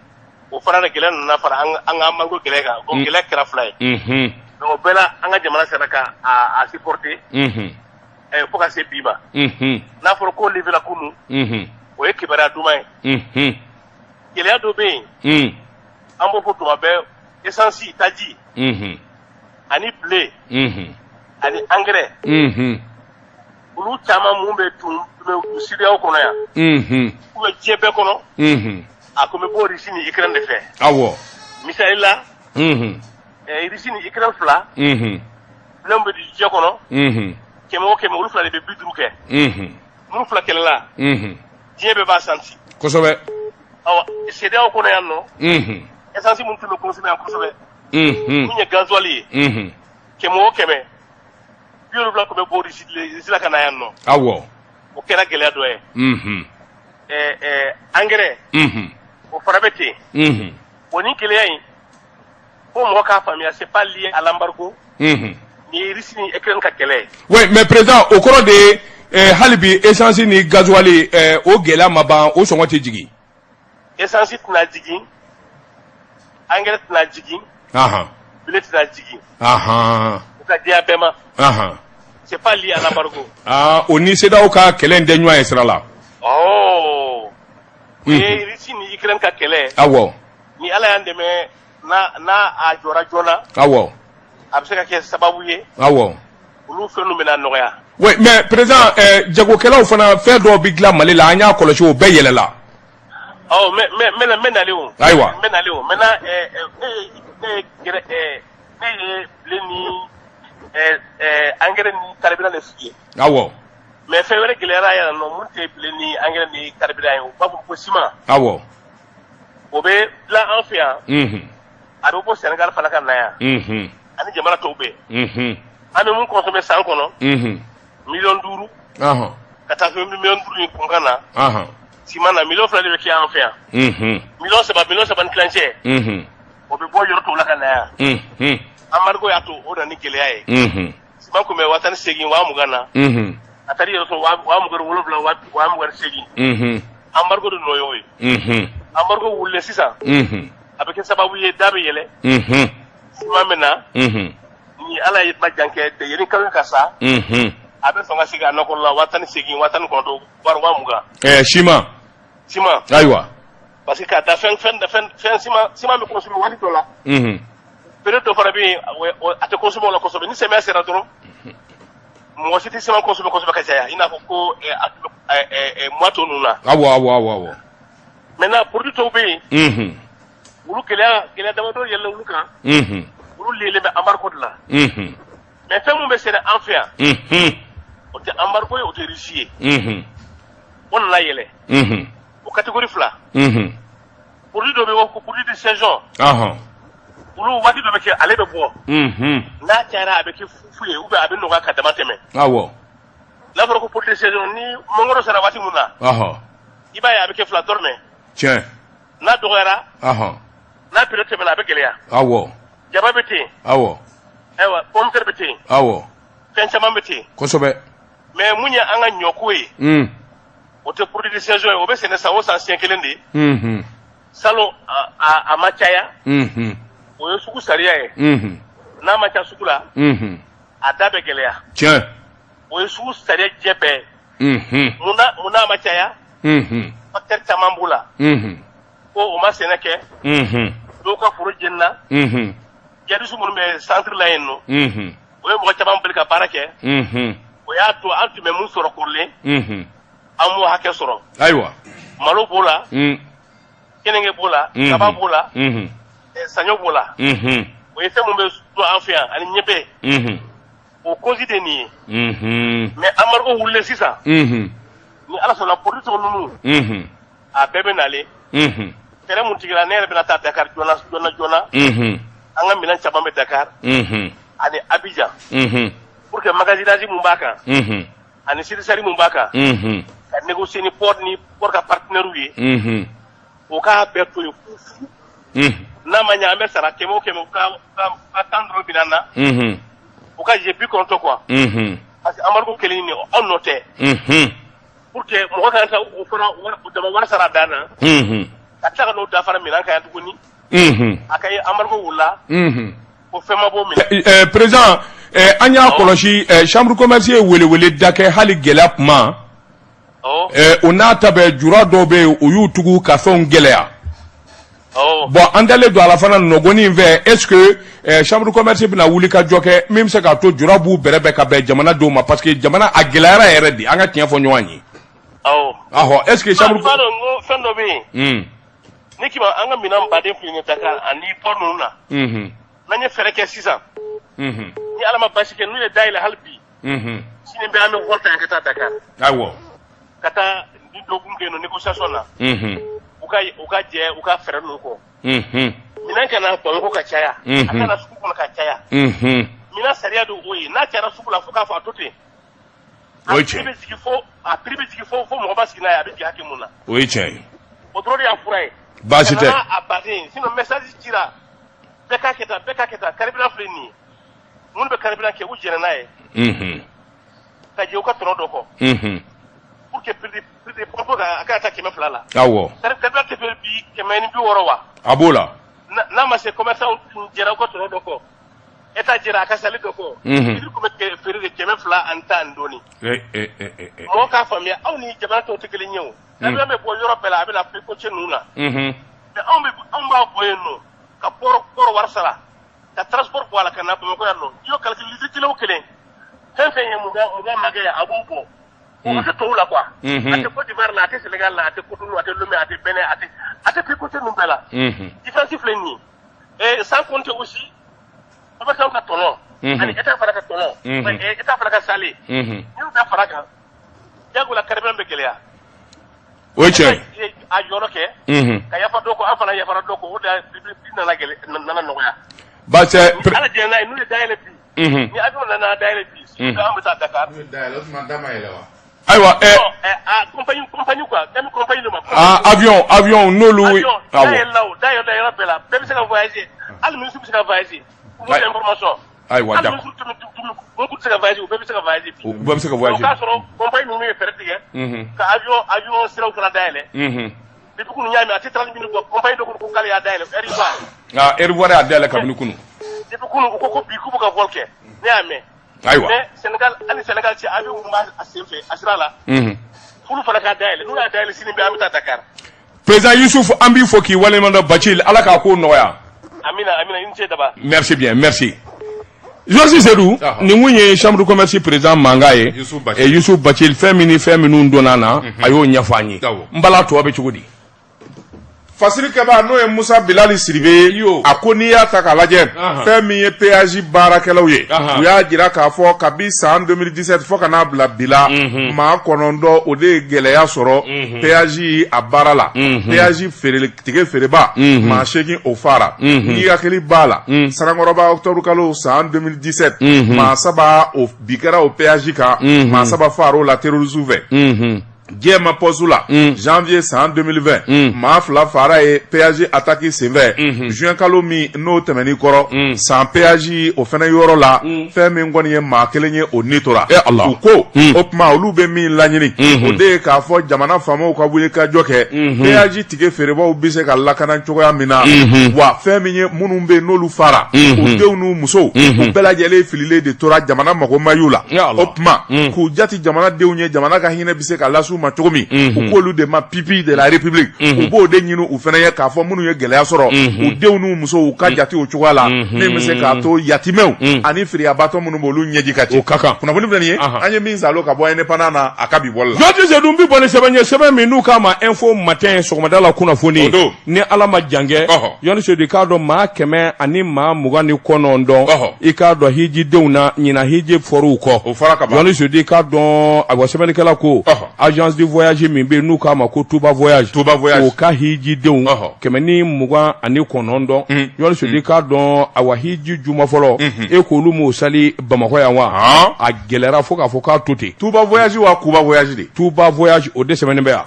Speaker 6: O fana de gɛlɛya nana fara an ka embargo gɛlɛya kan. O gɛlɛya kɛra 2 ye. Donc o bɛɛ la an ka jamana sera ka a supporter. Fo ka se bi ma. N'a fɔra ko levé la kunun. O ye kibaruya duman ye. Gɛlɛya dɔ bɛ yen. An b'o fɔ tuma bɛɛ essence taji. Ani blé. Ani engrais. Olu caman mun bɛ tun CEDEAO kɔnɔ yan. Ou bien diɲɛ bɛɛ kɔnɔ. A kun bɛ bɔ Russie ni Ukraine de fɛ.
Speaker 1: Awɔ.
Speaker 6: Misali la. Russie ni Ukraine 2. Blé bɛ di diɲɛ kɔnɔ. 100 o 100 olu 2 de bɛ 50 kɛ. Minnu 2 kɛlɛla. Diɲɛ bɛɛ b'a santi.
Speaker 1: Kosɛbɛ.
Speaker 6: Awɔ CEDEAO kɔnɔ yan nɔ. Essence mun tun bɛ consommer yan kosɛbɛ. Mun ye gasoil ye. 100 o 100. 70 tun bɛ bɔ Russie la ka na yan nɔ.
Speaker 1: Awɔ.
Speaker 6: O kɛra gɛlɛya dɔ ye. Engrais. O fana bɛ ten. O ni gɛlɛya in fo mɔgɔ k'a faamuya c'est pas lié à l'embargo. Ni ye Russie ni Ukraine ka kɛlɛ ye.
Speaker 1: Oui mais président o kɔrɔ de ye hali bi essence ni gasoil o gɛlɛya ma ban o sɔngɔ tɛ jigin.
Speaker 6: Essence tɛna jigin. Engrais tɛna jigin. Blé tɛna jigin. U ka diya bɛɛ ma. C'est pas lié à l'embargo.
Speaker 1: O ni CEDEAO ka kɛlɛ in tɛ ɲɔgɔn ye sira la.
Speaker 6: O ye Russie ni Ukraine ka kɛlɛ.
Speaker 1: Awɔ.
Speaker 6: Ni Ala y'an dɛmɛ N'a a jɔra joona.
Speaker 1: Awɔ.
Speaker 6: A bɛ se ka kɛ sababu ye.
Speaker 1: Awɔ.
Speaker 6: Olu fɛn ninnu bɛna nɔgɔya.
Speaker 1: Oui, mais président, jagokɛlaw fana, fɛn dɔw bɛ dilan Mali la, an y'a kɔlɔsi, o bɛɛ yɛlɛla.
Speaker 6: Ɔ, n bɛ nalen o.
Speaker 1: Ayiwa.
Speaker 6: N bɛ nalen o. Maintenant, ne ye blé ni engrais ni carburant de f'i ye.
Speaker 1: Awɔ.
Speaker 6: Mais fɛn wɛrɛ gɛlɛyara yan nɔ mun tɛ blé ni engrais ni carburant ye, u b'a fɔ ko ciment.
Speaker 1: Awɔ.
Speaker 6: O bɛ dilan an fɛ yan. A bɛ bɔ Sénégal fana ka na yan. Ani jamana tɔw bɛɛ. An bɛ mun consommer san kɔnɔ? 5 miliyɔn. Ka taa se 5 miliyɔn in kunkan na. Ciment na, 2 miliyɔn de bɛ kɛ an fɛ yan. 3 miliyɔn, 3.5 miliyɔn. O bɛ bɔ yɔrɔ tɔw la ka na yan. Embargo y'a to o nana ni gɛlɛya ye. Ciment kun bɛ 18 000, 20 000 na. A taara i yɛrɛ sɔrɔ 27 000, 28 000. Embargo de nɔ y'o ye. Embargo wulilen sisan. A bɛ kɛ sababu ye, da bɛ yɛlɛ. Ciment bɛ na. Ni Ala ye ma jan kɛ, yanni kalo ka sa. A bɛ sɔn ka segin a nɔkɔrɔ la 18 000, 19,000, voire 20 000.
Speaker 1: Ciment.
Speaker 6: Ciment.
Speaker 1: Ayiwa.
Speaker 6: Parce que ka taa fɛn fɛn fɛn fɛn ciment bɛ consommer waati dɔ la. Période dɔ fana bɛ yen, a tɛ consommer o la kosɛbɛ. Ni samiya sera dɔrɔn, mɔgɔ si tɛ ciment consommer kosɛbɛ ka caya, i n'a fɔ ko a tun bɛ mois tɔ ninnu na.
Speaker 1: Awɔ awɔ awɔ awɔ.
Speaker 6: Maintenant, produit tɔw bɛ yen. Olu gɛlɛya damadɔ yɛlɛla olu kan. Olu liélen bɛ embargo de la. Mais fɛn mun bɛ sɛnɛ an fɛ yan, o tɛ embargo ye, o tɛ Russie ye. O nana yɛlɛ. O catégorie fila. Produit dɔ bɛ yen ko produit de saison. Olu waati dɔ bɛ kɛ, ale bɛ bɔ. N'a cayara, a bɛ kɛ fu ye ou bien a bɛ nɔgɔya ka dama tɛmɛ. N'a fɔra ko produit de saison, ni mangoro sera waati mun na, i b'a ye a bɛ kɛ fila dɔrɔmɛ.
Speaker 1: Tiɲɛ.
Speaker 6: N'a dɔgɔyara, n'a période tɛmɛna, a bɛ gɛlɛya. Jaba bɛ ten. Ayiwa, pomme de terre bɛ ten. Fɛn caman bɛ ten. Mais mun ye an ka ɲɔko ye, o tɛ produit de saison ye, o bɛ sɛnɛ san o san siɲɛ kelen de ye. Salon a ma caya. O ye sugu sariya ye. N'a ma ca sugu la, a da bɛ gɛlɛya. O ye sugu sariya jɛ bɛɛ ye. Mun n'a ma caya? Facteur caman b'o la. Ko o ma sɛnɛ kɛ. Dɔw ka foro jenina. Jadisi minnu bɛ centre la yen nɔ, o ye mɔgɔ caman bali ka baara kɛ. O y'a to an tun bɛ mun sɔrɔ kɔrɔlen, an m'o hakɛ sɔrɔ. Malo b'o la, kenige b'o la, kaba b'o la, saɲɔ b'o la. O ye fɛn mun bɛ don an fɛ yan ani ɲɛbɛ. O cause de nin ye. Mais embargo wulilen sisan, ni Ala sɔnna, produit tɔ ninnu, a bɛɛ bɛ nalen. Fɛɛrɛ mun tigɛra, ne yɛrɛ bɛna taa Dakar joona joona joona. An ka minɛn caman bɛ Dakar ani Abidjan. Pour que magasinage mun b'a kan, ani surcharge mun b'a kan, ka négocier ni port ni port ka partenaire ye. O k'a bɛɛ to yen fu fu. N'a ma ɲɛ, an bɛ sara 100 o 100, u ka 10 dɔrɔn minɛ an na. U ka jɛ 90 quoi. Parce que embargo kɛlen nin, anw nɔ tɛ. Pour que mɔgɔ kana taa o fana o dama wari sara a dan na. Ka tila ka n'o da fana minɛn kan yan tuguni. A ka ye embargo wulila. Ko fɛn ma bɔ minɛ.
Speaker 1: Président, an y'a kɔlɔsi, chambre commerce ye welewele da kɛ hali gɛlɛya kuma. O n'a ta bɛɛ, jura dɔw bɛ yen, o y'u tugu ka fɛnw gɛlɛya. Bon, an dalen don a la fana nɔgɔnin in fɛ, est ce que chambre commerce bɛna wuli ka jɔ kɛ min bɛ se k'a to jura b'u bɛrɛbɛn ka bɛn jamanadenw ma, parce que jamana a gɛlɛyara yɛrɛ de, an ka tiɲɛ fɔ ɲɔgɔn ye. Ahɔ, est ce que chambre.
Speaker 6: I b'a dɔn ko fɛn dɔ bɛ yen. Ni k'i ma an ka minɛn baden filɛ nin ye Dakar ani port ninnu na. N'an ye fɛɛrɛ kɛ sisan, ni Ala ma basi kɛ, n'u ye dayɛlɛ hali bi, sini bɛ an bɛ wari ta yan ka taa Dakar. Ka taa ni dɔgɔkun kɛ yen nɔ négociation na. U ka jɛ u ka fɛɛrɛ ninnu kɔ. Minɛn kana Bamakɔ ka caya. A kana sugu kɔnɔ ka caya. Minɛn sariya de o ye, n'a cayara sugu la, fo k'a fɔ a to ten.
Speaker 1: O ye tiɲɛ.
Speaker 6: A prix bɛ jigin fo a prix bɛ jigin fo mɔgɔ ma sigi n'a ye, a bɛ jigin hakɛ mun na.
Speaker 1: O ye tiɲɛ ye.
Speaker 6: O dɔrɔn de y'a fura ye.
Speaker 1: Baasi tɛ.
Speaker 6: Ka na a baden, sinon message cira, bɛɛ k'a kɛ tan, bɛɛ k'a kɛ tan, carburant filɛ nin ye. Minnu bɛ carburant kɛ, u jɛnna n'a ye. Ka jɛ u ka tɔnɔ dɔ kɔ. Pour que prix de pompe ka a kana taa 200 la. Carburant tɛ feere bi 160 wa?
Speaker 1: A b'o la.
Speaker 6: N'a ma se, commerçant tun jɛra u ka tɔnɔ dɔ kɔ. État jɛra a ka sali dɔ kɔ. Litre tun bɛ feere de 210 dɔɔni. Mɔgɔ k'a faamuya, aw ni jamana tɔw tɛ kelen ye o. Carburant bɛ bɔ yɔrɔ bɛɛ la, a bɛ na côtier ninnu na. Mais anw b'a bɔ yen nɔ. Ka port wari sara, ka transport bɔ a la ka na Bamakɔ yan nɔ. I y'o calcul litre kelen o kelen, fɛn fɛn ye 20 makɛ ye, a b'o bɔ. O bɛ kɛ tɔw la quoi. A tɛ Côte d'Ivoire la, a tɛ Sénégal la, a tɛ Cotonou, a tɛ Lomé, a tɛ Bénin, a tɛ pays côté ninnu bɛɛ la. Différence filɛ nin ye. Et sans compter aussi commerçant ka tɔnɔ ani état fana ka tɔnɔ, état fana ka sale. N'i y'o bɛɛ fara kan, diyagoya carburant bɛ gɛlɛya.
Speaker 1: O ye tiɲɛ
Speaker 6: ye. A yɔrɔ kɛ ka yafa dɔ kɔ, an fana yafara dɔ kɔ, o de nana gɛlɛ, nana nɔgɔya.
Speaker 1: Basɛ.
Speaker 6: Ala jɛn n'a ye, n'u ye dayɛlɛ bi, ni avion nana dayɛlɛ bi, an bɛ taa Dakar.
Speaker 2: N'u ye dayɛlɛ, o tuma da ma yɛlɛ wa?
Speaker 1: Ayiwa
Speaker 6: Compagnie quoi, même compagnie de ma.
Speaker 1: Ah, avion n'olu.
Speaker 6: Avion dayɛlɛ o, dayɛlɛ yɔrɔ bɛɛ la, bɛɛ bɛ se ka voyager, hali ministre bɛ se ka voyager. Pour votre information.
Speaker 1: Ayiwa, d'accord.
Speaker 6: Hali ministre tun tɛ se ka voyager, u bɛɛ bɛ se ka voyager bi.
Speaker 1: U bɛɛ bɛ se ka voyager.
Speaker 6: O k'a sɔrɔ compagnie ninnu ye fɛɛrɛ tigɛ ka avion siraw fana dayɛlɛ. Depuis kunun y'a mɛn, a tɛ 30 minutes bɔ, compagnie dɔ ko k'ale y'a dayɛlɛ, Air Ivoire.
Speaker 1: Ah, Air Ivoire y'a dayɛlɛ kabini kunun.
Speaker 6: Depuis kunun, u ko bi k'u bɛ ka vol kɛ, ne y'a mɛn.
Speaker 1: Ayiwa.
Speaker 6: Mais Sénégal, hali Sénégal cɛ avion mun b'a sen fɛ a sira la. F'olu fana k'a dayɛlɛ, n'u y'a dayɛlɛ sini bɛɛ an bɛ taa Dakar.
Speaker 1: Président Youssouf, an b'i fo k'i waleɲuman dɔn Bacil, Ala k'a ko nɔgɔya.
Speaker 6: Amina, amina, i ni ce Daba.
Speaker 1: Merci bien, merci. Georges Seydou, nin kun ye chambre de commerce président mankan ye, Youssouf Bacil, fɛn min ni fɛn minnu donna na, a y'o ɲɛfɔ an ye. N bala tɔ bɛ cogo di?
Speaker 2: Fasiri kɛba n'o ye Musa Bilali Siribe ye, a ko n'i y'a ta k'a lajɛ, fɛn min ye péage baarakɛlaw ye, u y'a jira k'a fɔ kabi san 2017 fo ka n'a bila bi la, maa 9 o de ye gɛlɛya sɔrɔ péage a baara la. Péage feere tige feereba maa 8 o fara. N'i hakili b'a la, Sanankɔrɔba octobre kalo san 2017, maa 3 o bi kɛra o péage kan, maa 3 far'o la terrorisme fɛ. Jɛma poste la, janvier san 2020, maa 2 fara ye péage attaque senfɛ. Juin kalo min n'o tɛmɛn'i kɔrɔ, san péage o fɛnɛ yɔrɔ la, fɛn min kɔni ye maa 1 ye, o ni tora. U ko o tuma olu bɛ min laɲini, o de ye k'a fɔ jamana faamaw ka wuli ka jɔ kɛ, péage tige feerebaw bɛ se ka lakana cogoya min na, wa fɛn min ye minnu bɛ yen n'olu fara, u denw n'u musow, u bɛɛ lajɛlen fililen de tora, jamana mago ma y'u la. O tuma k'u jate jamanadenw ye, jamana ka hinɛ bɛ se ka las'u ma cogo min, u k'olu de ma pipi de la République, u b'o de ɲini u fana ye k'a fɔ minnu ye gɛlɛya sɔrɔ, u denw n'u musow u ka jate o cogoya la, min bɛ se k'a to yatimɛw ani firiyabatɔ minnu b'olu ɲɛji ka ci.
Speaker 1: O ka kan.
Speaker 2: Kunnafoni filɛ nin ye, an ye min salo ka bɔ indépendant na, a ka bi bɔli la.
Speaker 1: Georges Seydou, n bi bɔ ni sɛbɛn ye, sɛbɛn min n'u k'a ma Info Matin, sɔgɔmada la kunnafoni, ni Ala ma jan kɛ, Georges Seydou, i k'a dɔn maa 129, i k'a dɔn hijidenw na ɲinan hiji fɔr'u kɔ.
Speaker 2: O fɔra ka ban.
Speaker 1: Georges Seydou, i k'a dɔn ayiwa sɛbɛnnikɛla ko agence de voyage min bɛ yen n'u k'a ma ko Touba Voyage,
Speaker 2: Touba Voyage,
Speaker 1: o ka hijidenw 129, Georges Seydou, i k'a dɔn ayiwa hiji juma fɔlɔ, e k'olu m'o sali Bamakɔ yan wa? A gɛlɛyara fo k'a fɔ k'a to ten.
Speaker 2: Touba Voyage wa Kuba Voyage de?
Speaker 1: Touba Voyage, o de sɛbɛnnen bɛ yan.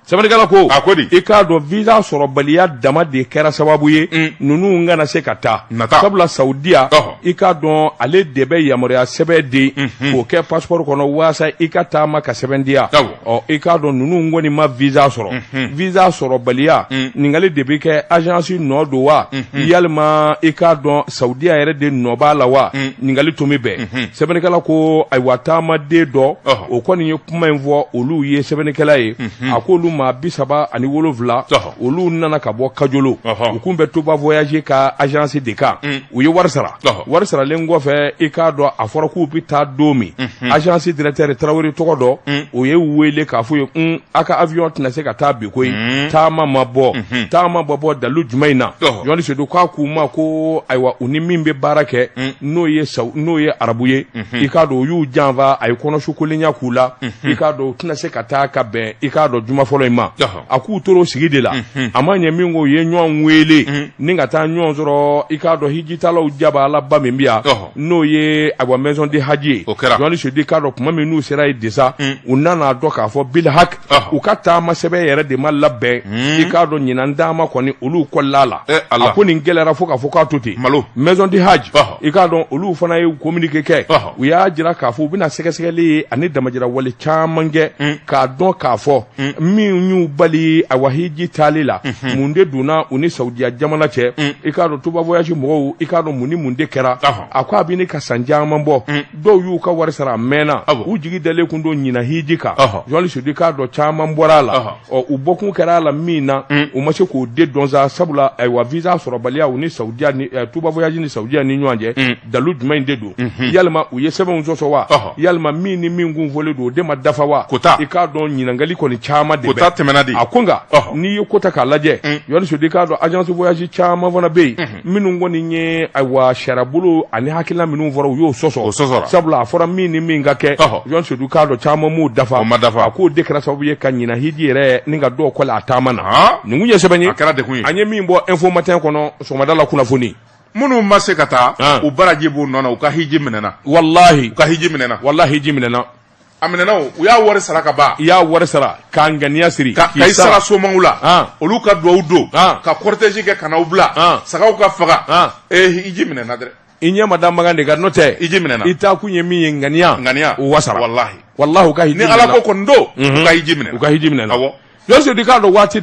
Speaker 1: Sɛbɛnnikɛla ko,
Speaker 2: a ko di,
Speaker 1: i k'a dɔn visa sɔrɔbaliya dama de kɛra sababu ye ninnu kana se ka taa, sabula Saudiya, i k'a dɔn ale de bɛ yamaruya sɛbɛn di k'o kɛ passeport kɔnɔ walasa i ka taama ka sɛbɛn diya. Ɔ, i k'a dɔn ninnu kɔni ma visa sɔrɔ. Visa sɔrɔbaliya ɲininkali de bɛ kɛ, agence nɔ don wa, yalima i k'a dɔn Saudiya yɛrɛ de nɔ b'a la wa? Ɲininkali tomi bɛɛ. Sɛbɛnnikɛla ko ayiwa taamaden dɔ, o kɔni ye kuma in fɔ olu ye sɛbɛnnikɛla ye, a ko olu maa 37, olu nana ka bɔ Kajolo, u kun bɛ Touba Voyage ka agence de kan, u ye wari sara. Wari saralen kɔfɛ, i k'a dɔn a fɔra k'u bɛ taa don min, agence directeur Tarawele tɔgɔ dɔ, o ye wele k'a fɔ ye, a ka avion tɛna se ka taa bi koyi, taama ma bɔ. Taama ma bɔ dalu jumɛn in na? Jɔnni Seydou k'a k'u ma ko ayiwa u ni min bɛ baara kɛ, n'o ye arabu ye, i k'a dɔn u y'u janfa, a ye kɔnɔsukolenya k'u la, i k'a dɔn u tɛna se ka taa ka bɛn i k'a dɔn juma fɔlɔ in ma. A k'u tor'o sigi de la, a ma ɲɛ min ko u ye ɲɔgɔn wele ni ka taa ɲɔgɔn sɔrɔ, i k'a dɔn hijitalaw jabalaba min bɛ yan, n'o ye ayiwa maison de haji ye. Jɔnni Seydou, i k'a dɔn tuma min n'u sera yen desa, u nana dɔn k'a fɔ bilhak u ka taama sɛbɛn yɛrɛ de ma labɛn, i k'a dɔn ɲinan taama kɔni olu kɔlila la. A ko nin gɛlɛyara fo k'a fɔ k'a to ten. Maison de haji, i k'a dɔn olu fana ye communiqué kɛ, u y'a jira k'a fɔ u bɛna sɛgɛsɛgɛli ye ani damajira wale caman kɛ k'a dɔn k'a fɔ min min y'u bali awa hiji taali la, mun de donna u ni Saudiya jamana cɛ? I k'a dɔn Touba Voyage mɔgɔw, i k'a dɔn mun ni mun de kɛra? A ko a bɛ ne ka san caman bɔ, dɔw y'u ka wari sara a mɛnna, u jigi dalen kun don ɲinan hiji kan. Jɔli Sedu, i k'a dɔn caman bɔra a la. Ɔ, u bɔkun kɛra a la min na, u ma se k'o de dɔn sa, sabula ayiwa visa sɔrɔbaliya u ni Saudiya ni Touba Voyage ni Saudiya ni ɲɔgɔn cɛ, dalu jumɛn de don? Yalima u ye sɛbɛnw sɔsɔ wa? Yalima min ni min kun fɔlen don, o de ma dafa wa?
Speaker 2: Kota.
Speaker 1: I k'a dɔn ɲininkali kɔni caman de bɛ.
Speaker 2: Kota tɛmɛna de.
Speaker 1: A ko nka n'i ye ko ta k'a lajɛ, Jɔli Sedu, i k'a dɔn agence voyage caman fana bɛ yen minnu kɔni ye ayiwa sariyabolo ani hakilina minnu fɔra, u y'o sɔsɔ.
Speaker 2: O sɔsɔra.
Speaker 1: Sabula a fɔra min ni min ka kɛ, Jɔli Sedu k'a dɔn caman m'o dafa.
Speaker 2: O ma dafa.
Speaker 1: A k'o de kɛra sababu ye ka ɲinan hiji yɛrɛ ni ka dɔw kɔli a taama na. Nin kun ye sɛbɛn ye.
Speaker 2: A kɛra degun ye.
Speaker 1: An ye min bɔ Info Matin kɔnɔ sɔgɔmada la kunnafoni.
Speaker 2: Minnu ma se ka taa, u baraji b'u nɔ na, u ka hiji minɛna.
Speaker 1: Walahi.
Speaker 2: U ka hiji minɛna.
Speaker 1: Walahi, hiji minɛna.
Speaker 2: A minɛna o, u y'a wari sara ka ban.
Speaker 1: I y'a wari sara k'a ŋaniya siri.
Speaker 2: Ka i sara somaw la, olu ka duwawu don, ka cortège kɛ ka n'aw bila, sagaw ka faga, ee hiji minɛna dɛ.
Speaker 1: I ɲɛ ma da makan de kan, n'o tɛ
Speaker 2: hiji minɛna.
Speaker 1: I taa kun ye min ye, ŋaniya.
Speaker 2: Ŋaniya.
Speaker 1: O wasara.
Speaker 2: Walahi.
Speaker 1: Walahi, u ka hiji.
Speaker 2: Ni Ala ko kɔni don, u ka hiji minɛna.
Speaker 1: U ka hiji minɛna.
Speaker 2: Awɔ.
Speaker 1: Jɔsi, i k'a dɔn waati